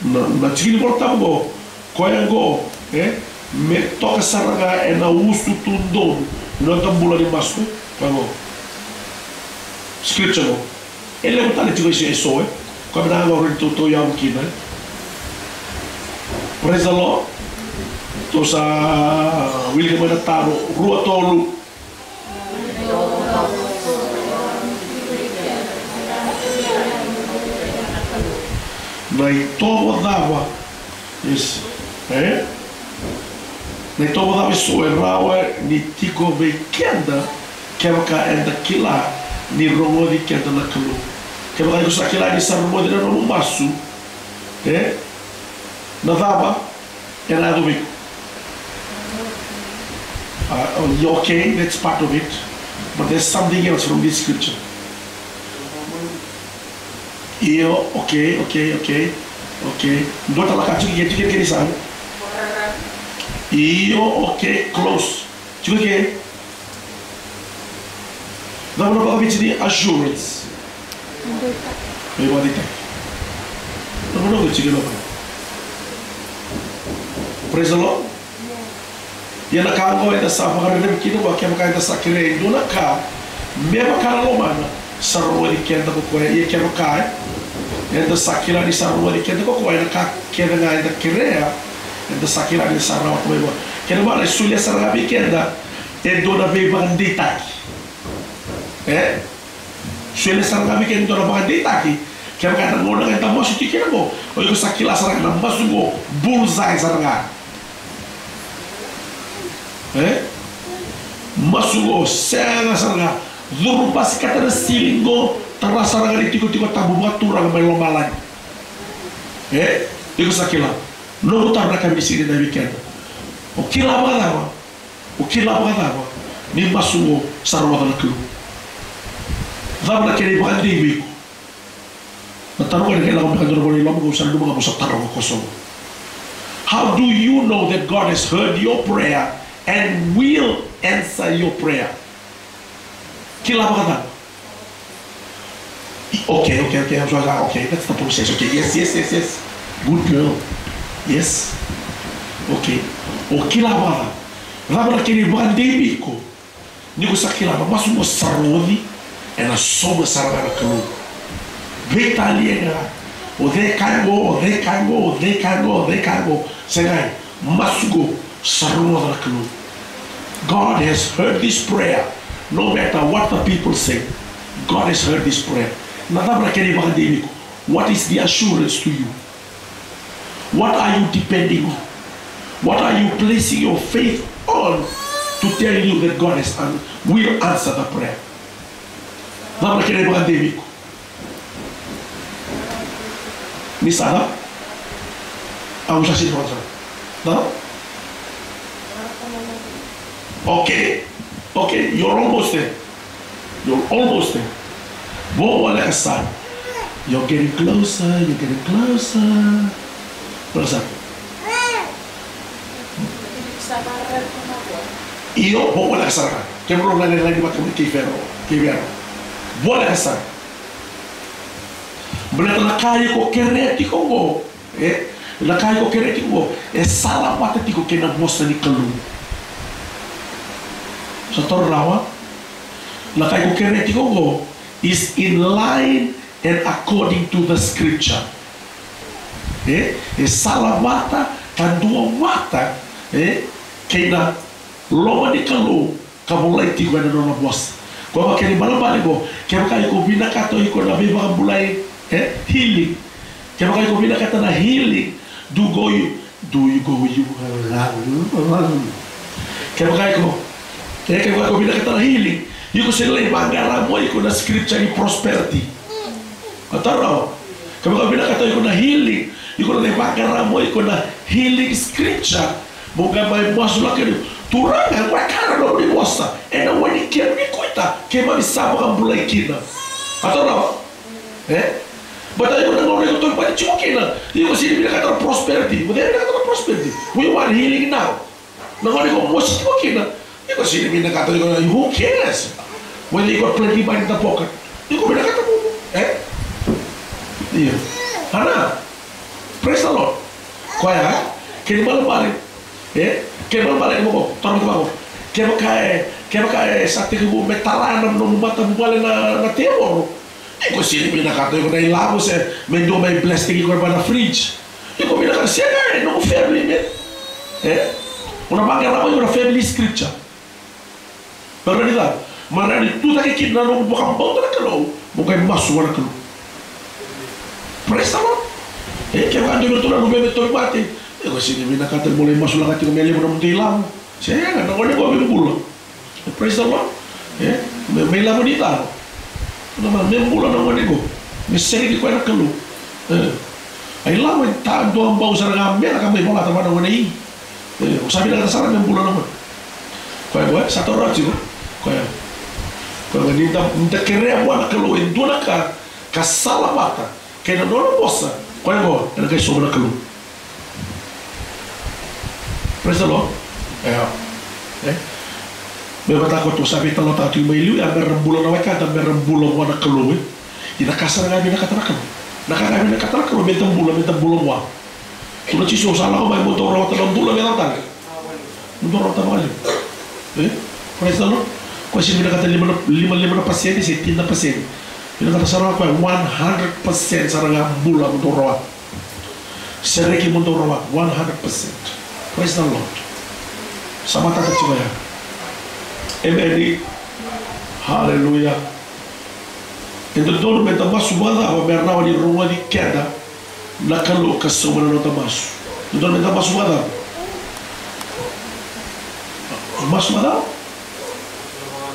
Na, na tiki ni Vola Tabu qo. Koya qo. E? Me toka sara ga ena usutu donu ni noda bula ni masu. Koya qo. Scripture qo. E levu tale tiko eso, eso, e. Koya me na qo rawa ni tou, tou yavu kina. Praise the Lord. Tou sa wilika mai na taro rua, tolu. Na itovo cava, yes, e? Na itovo cava eso e rawa ni tiko vei keda kevaka eda kila ni rogoci keda na Kalou? Kevaka iko sa kila ni sa rogoci na nomu masu, e? Na cava ena yaco vei iko? Uh, oh, yeah, okay, that's part of it. But there's something else from this scripture. Io, okay, okay, okay, okay. Dua tale na ka, tiko ke, tiko ke ni sa. Io, okay, close. Tiko ke. Cava na vakaviti ni assurance? Veivakanitaki. Cava na vakaviti ni assurance? Praise the Lord. Ia na ka oqo eda sa vakararavi kina vua, kevaka eda sa kerea e dua na ka me vaka na lomana, sa rogoci keda ko koya. Ia kevaka, e, eda sa kila ni sa rogoci keda ko koya ena ka kece ga eda kerea, eda sa kila ni sa rawata mai vua. Kena ibalebale e solia sara ga vei keda e dua na veivakadeitaki. E? Solia sara ga vei keda e dua na vakadeitaki. Kevaka ena gauna ga eda masu tiko kina qo, o iko sa kila sara ga na masu qo, bullseye sara ga. E? Masu qo, sega sara ga. Curu basikata na ceiling qo, tara sara ga na itikotiko tabu vakaturaga mai lomalagi. E? Iko sa kila. Noqu taro na ka me sega ni dai vei keda. O kila vakacava? O kila vakacava ni masu qo sa rogoca na Kalou? Cava na kena ivakadei vei iko? Na taro qo ena qai lako beka dua na vola i loma qo, au sa nanuma ga mo sa taroga koso. How do you know that God has heard your prayer and will answer your prayer? Kila vakacava? I-, okay, okay, okay, I'm sorry, ah, okay, that's the process. Okay, yes, yes, yes, yes. Good girl. Yes. Okay. O kila vakacava? Cava na kena ivakadei vei iko? Ni ko sa kila na masu mo sa rogoci, ena sauma sara ga na Kalou. Veitalia ga. O cei kaya qo, o cei kaya qo, o cei kaya qo, o cei kaya qo. Segai, masu qo, sa rogoca na Kalou. God has heard this prayer. No matter what the people say, God has heard this prayer. Na cava na kena ivakadei vei iko? What is the assurance to you? What are you depending on? What are you placing your faith on to tell you that God has an-, will answer the prayer? Cava na kena ivakadei vei iko? Ni sa cava? Au sa sini vata. Cava? Okay. Okay, you're almost there. You're almost there. Vo voleka sara. You're getting closer, you're getting closer. Voleka sara. Io, vo voleka sara. Kemudrou na lailai ni vakamudu kei Vero, kei Vero. Voleka sara. Baleta na ka iko kerea tiko qo, e, na ka iko kerea tiko qo, e sala vata tiko kei na vosa ni Kalou. Sa toro rawa? Na ka iko kerea tiko qo is in line and according to the scripture. E, e sala vata, ka dua vata, e, kei na loma ni Kalou, ka volai tiko ena nona vosa. Koya vaka kena ibalebale qo, kevaka iko vinakata o iko na veivakabulai, e, healing. Kevaka iko vinakata na healing, do go you, do you go you. Kevaka iko, e, kevaka iko vinakata na healing, iko sega ni lai vaqara mo iko na scripture ni prosperity. A taro. Kevaka vinakata iko na healing, iko na lai vaqara mo iko na healing scripture. Mo qai mai masulaka ni, Turaga, qo e ka na nomuni vosa, ena wai ni kemu ni kuita, keimami sa vakabulai kina. A taro. E? Baleta iko na gauna iko tauvimate tiko kina, iko sega ni vinakata na prosperity. Iko sega ni vinakata na prosperity. We want healing now. Na gauna iko mosi tiko kina, iko sega ni vinakata, iko, who cares? Whether you got plenty money in the pocket. Iko vinakata mo, e? Io. Ana. Praise the Lord. Koya, e? Kena ibalebale. E? Kena ibalebale ni mo ko, toro mo ko. Kevaka e, kevaka e sa tekivu me tara na nomu matavuvale na, na tevoro. Iko sega ni vinakata iko na ilavo se me dua mai bless-taki iko vua na fridge. Iko vinakata sega, e nomu family me. E? O na vaqara mai iko na family scripture. Mo rawa ni cava? Mo rawa ni tucake kina na nomu vakabauta na Kalou, mo qai masu vua na Kalou. Praise the Lord. E, kevaka dua vei iratou na luvemu e tauvimate, iko sega ni vinakata mo lai masulaka tiko me levu na nomudou ilavo. Sega, na gone qo me bula. Praise the Lord. E, me, me ilavo ni cava? Na ma, me bula na gone qo. Me sereki koya na Kalou. E. A ilavo e ta dua bau sara ga me lako mai volata vua na gone i. E, o sa vinakata sara me bula na gone. Koya, koya, sa taura tiko. Koya. Koya, koya, ni da, ni da kerea vua na Kalou e dua na ka, ka sala vata kei na nona vosa, koya qo ena qai sauma na Kalou. Praise the Lord. Io. E? Me vata ko tou sa veitalanoataka tiko mai liu, ia me ra bula na wekada, me ra bula vua na Kalou, e? Ia na ka sara ga e vinakata na Kalou. Na ka ga e vinakata na Kalou, me da bula, me da bula vua. Tukuna o Jisu, au sa lako mai mo dou rawata na bula me cava tale. Mo dou rawata vakalevu. E? Praise the Lord. Koya sega ni vinakata lima na, lima, lima na pasede se tini na pasede. Vinakata sara ga o koya one hundred percent sara ga bula mo dou rawata. Sereki mo dou rawata one hundred percent. Praise the Lord. Sa matata tiko ya. Emeni. Haleluya. E dodonu me da masu vakacava me rawa ni rogoci keda na Kalou ka sauma na noda masu? Dodonu me da masu vakacava? Masu vakacava?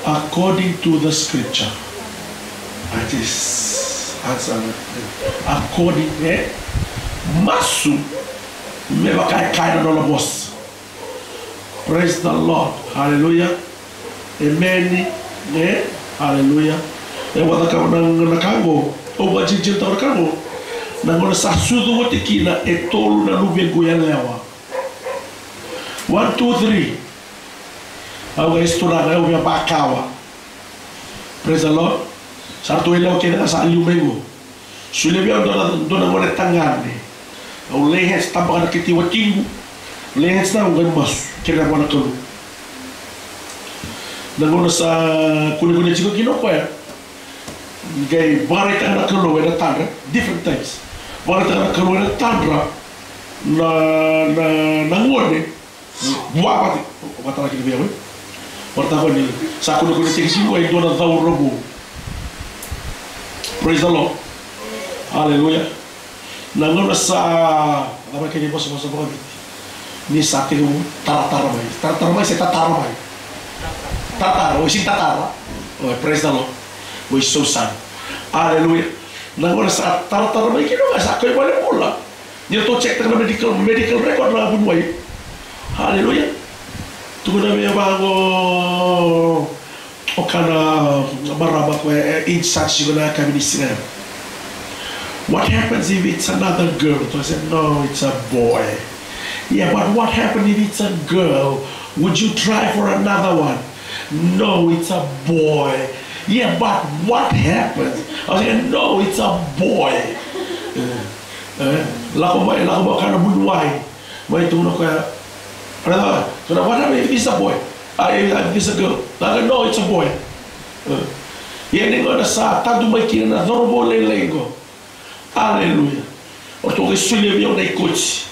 According to the scripture. That is answer. According, e? Masu me vaka e kaya na nona vosa. Praise the Lord. Hallelujah. Amen. E? Hallelujah. E, au cakava na, na ka qo. Au vakadinadinataka na ka qo. Na gauna sa sucu oti kina e tolu na luvequ yalewa. One, two, three. Au qai sotava, au via vakawa. Praise the Lord. Sa ratou yalewa kece ga sa liu mai qo. Solia vei au dua na, dua na gone tagane. Au lay hands, tabaka na kete i watiqu. Lay hands, au qai masu, kerea vua na Kalou. Na gauna sa kunekune tiko kina o koya, qai vakaraitaka na Kalou ena tadra, different times. Vakaraitaka na Kalou ena tadra na, na, na gone. Vua vata, vata na kina vei au, e. Vata na gone, sa kunekune tiko e dua na cauravou. Praise the Lord. Hallelujah. Na gauna sa, cava kena ivosavosa vakaviti? Ni sa tekivu taratara mai. Taratara mai se tatara mai? Tatara, o isi tatara. Oh, praise the Lord. O isi sau sara. Hallelujah. Na gauna sa taratara mai kina, sa kai vale bula. Ni ratou check-taka na medical, medical record na vuniwai. Hallelujah. Tukuna vei au vaqo o kana marama ko e in charge tiko na yakavi ni siga ya. "What happens if it's another girl?" So I said, "No, it's a boy." "Yeah, but what happens if it's a girl? Would you try for another one?" "No, it's a boy." "Yeah, but what happens?" I was like, "No, it's a boy." E, lako mai, lako mai kana vuniwai. Mai tukuna o koya, "Brother, so now what happens if it's a boy? Ah, if it's a girl?" "No, it's a boy." E. Ia ni gauna sa tadu mai kina na cauravou lailai qo. Aleluya. O ratou qai solia vei au na ikoti.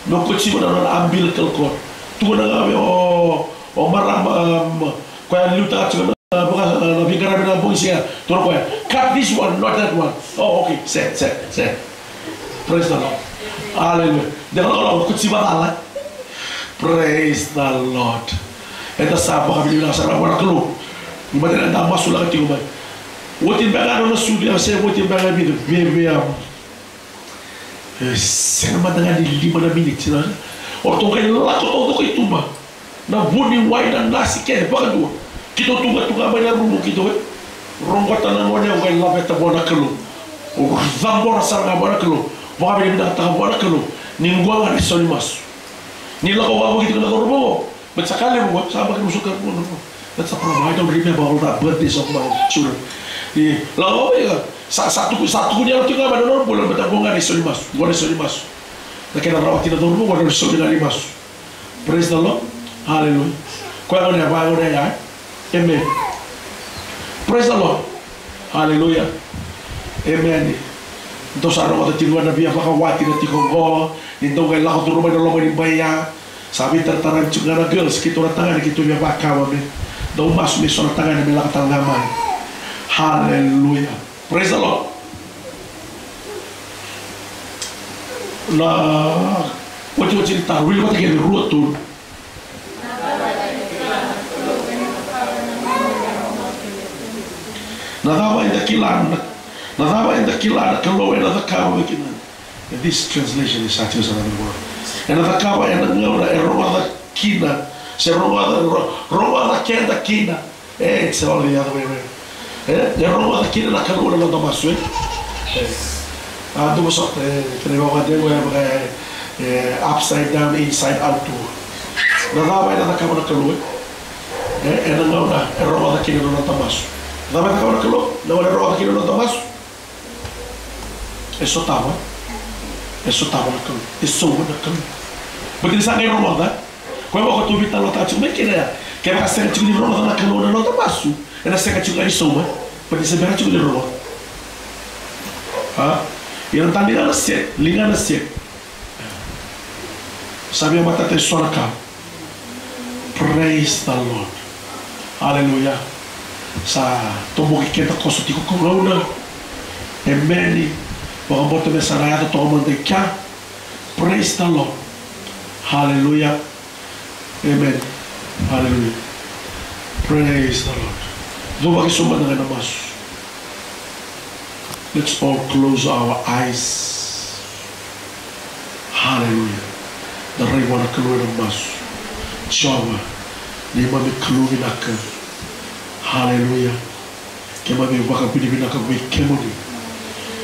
Meu kotiva na nona umbilical cord. Tukuna ga vei o, o marama, um, koya liutaka tiko na, na veiqaravi na bogi siga. Tukuna o koya, "Cut this one, not that one." "Oh, okay, set, set, set." Praise the Lord. Hallelujah. De lako lako kotiva cala. Praise the Lord. Eda sa vakavinavinaka sara vua na Kalou. Ni mata eda masulaka tiko mai. Oti beka na nona sucu, se oti beka e vica, via, via. E sega mada ga ni lima na miniti na. O ratou qai lako taucoko i tuba. Na vuniwai, na nasi kece vakadua. Keitou tuqatuqa mai na rumu keitou e. Roqota na gone, au qai laveta vua na Kalou. Au cabora sara ga vua na Kalou. Vakavinavinakataka vua na Kalou. Ni qo ga na isau ni masu. Ni lako wavoki tiko na cauravou qo. But sa ka levu qo, sa yabaki ruasagavulu ka rua na qo. That's the problem. I don't remember all the birthdays of my children. Ni lako wavoki, sa, sa tuku, sa tukuni yalo tiko ga mai na nona bula, but qo ga na isau ni masu. Qo na isau ni masu. Na kena rawati na cauravou qo, na isau ni masu. Praise the Lord. Hallelujah. Koya gona ya, vaya gona ya. Amen. Praise the Lord. Hallelujah. Amen. Dou sa rogoca tiko na via vakawati na tiko oqo. Ni dou qai lako curuma mai na loma ni bai ya. Sa veitaratara tiko ga na girls, keitou na tagane, keitou via vakava me dou masu me so na tagane me lako tale ga mai. Hallelujah. Praise the Lord. Na otioti ni taro, wili vata kece rua tolu. Na cava eda kila na, na cava eda kila na Kalou ena cakava vei keda? This translation is such as another word. Ena cakava ena gauna e rogoca kina, se rogoca, ro-, rogoca keda kina. E, it's all the other way around. E, e rogoca kina na Kalou na noda masu, e? E. A, dou sa, e, kena ivakadegu, e, e, e, upside down, inside out tu. Na cava ena cakava na Kalou, e? E, ena gauna e rogoca kina na noda masu. Na cava e cakava na Kalou? Na gauna e rogoca kina na noda masu. E sotava. E sotava na Kalou. E sauma na Kalou. Baleta ni sa qai rogoca. Koya vaka tou veitalanoataka tiko mai kina ya. Kevaka sega tiko ni rogoca na Kalou na noda masu, ena sega tiko ga ni sauma. Baleta ni se bera tiko ni rogoca. A? Ia na ta ligana sega, ligana sega. Sa via matata e so na ka. Praise the Lord. Hallelujah. Sa toboki keda koso tiko ko gauna. Emeni. Vakabauta me sa na yaco toka mada i kea. Praise the Lord. Hallelujah. Amen. Hallelujah. Praise the Lord. Dou vakaisau mada ga na masu. Let's all close our eyes. Hallelujah. Da rai vua na Kalou ena masu. Jiova, neimami Kalou vinaka. Hallelujah. Keimami vakavinavinaka vei kemuni.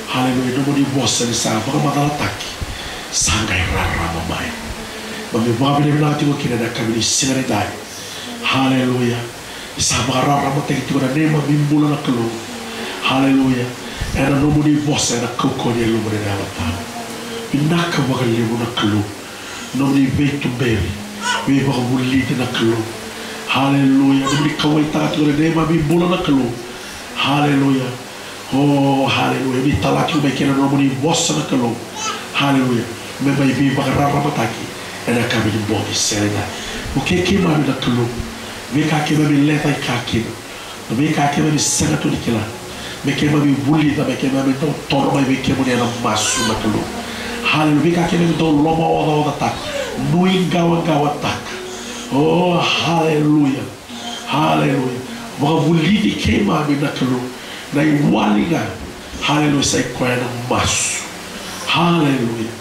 Hallelujah. Nomuni vosa ni sa vakamacalataki. Sa qai rarama mai. Mami vakavinavinaka tiko kina ena yakavi ni siga nidai. Hallelujah. Sa vakararamataki tiko na neimami bula na Kalou. Haleluya. Ena nomuni vosa ena kaukauwa ni yalomuni ena Yalo Tabu. Vinaka vakalevu na Kalou. Nomuni veituberi, veivakavulici na Kalou. Haleluya. Nomuni kauwaitaka tiko na neimami bula na Kalou. Haleluya. O, haleluya. Ni tala tiko mai kina na nomuni vosa na Kalou. Haleluya. Me mai veivakararamataki ena yakavi ni bogi sere ga. Vukei keimami na Kalou. Veika keimami lecaika kina. Na veika keimami sega tu ni kila. Me keimami vulica, me keimami dau toro mai vei kemuni ena masu na Kalou. Haleluya. Veika keimami dau lomaocaocataka. Nuiqawaqawataka. O, haleluya. Haleluya. Vakavulici keimami na Kalou. Na iwali ga. Haleluya. Sa i koya na masu. Haleluya.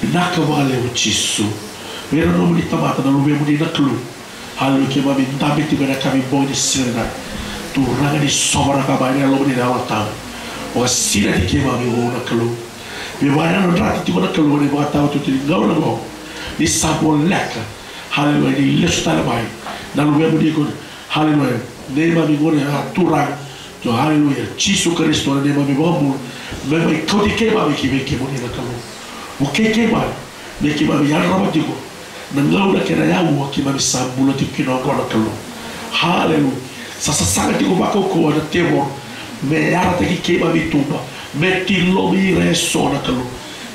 Vinaka vakalevu Jisu. Vei ira na nomuni tamata na luvemuni na Kalou. Haleluya. Keimami dabe tiko ena yakavi bogi ni siga nidai. Turaga ni sovaraka mai na yalomuni na Yalo Tabu. Vakasinati keimami vou na Kalou. Vei vakayadrati tiko na Kalou ena ivakataotioti ni gauna oqo. Ni sa voleka. Haleluya, ni lesu tale mai na luvemuni qo. Haleluya, neimami gone, a, Turaga. Io, haleluya, Jisu Karisito na neimami Vakabula. Me mai kauti keimami ki vei kemuni na Kalou. Vukei keimami, me keimami yadrava tiko na gauna kei na aua keimami sa bula tiko kina oqo na Kalou. Haleluya. Sa sasaga tiko vakaukauwa na tevoro me yarataki keimami i tuba, me tilomi ira eso na Kalou.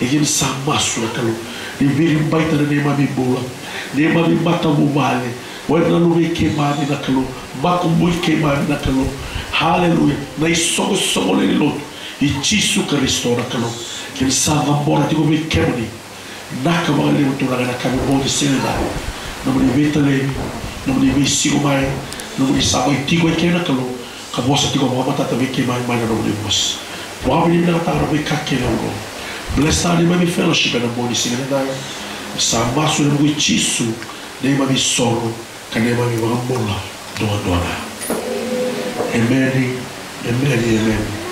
E kina sa masu na Kalou. Ni viribaita na neimami bula, neimami matavuvale, o ira na luvei keimami na Kalou, makubui keimami na Kalou. Haleluya. Na isoqosoqo lewe ni lotu i Jisu Karisito na Kalou. Kina sa cabora tiko vei kemuni. Vinaka vakalevu Turaga ena yakavi bogi sere ga. Nomuni veitalanoa, nomuni veisiko mai, nomuni sa mai tiko e kea na Kalou. Ka vosa tiko vakamatata vei keimami mai na nomuni vosa. Vakavinavinakataka na veika kece oqo. Bless tale neimami fellowship ena bogi ni siga nidai. Sa masu ena vuku i Jisu, neimami isoro ka neimami Vakabula duadua ga. Emeni, emeni, emeni.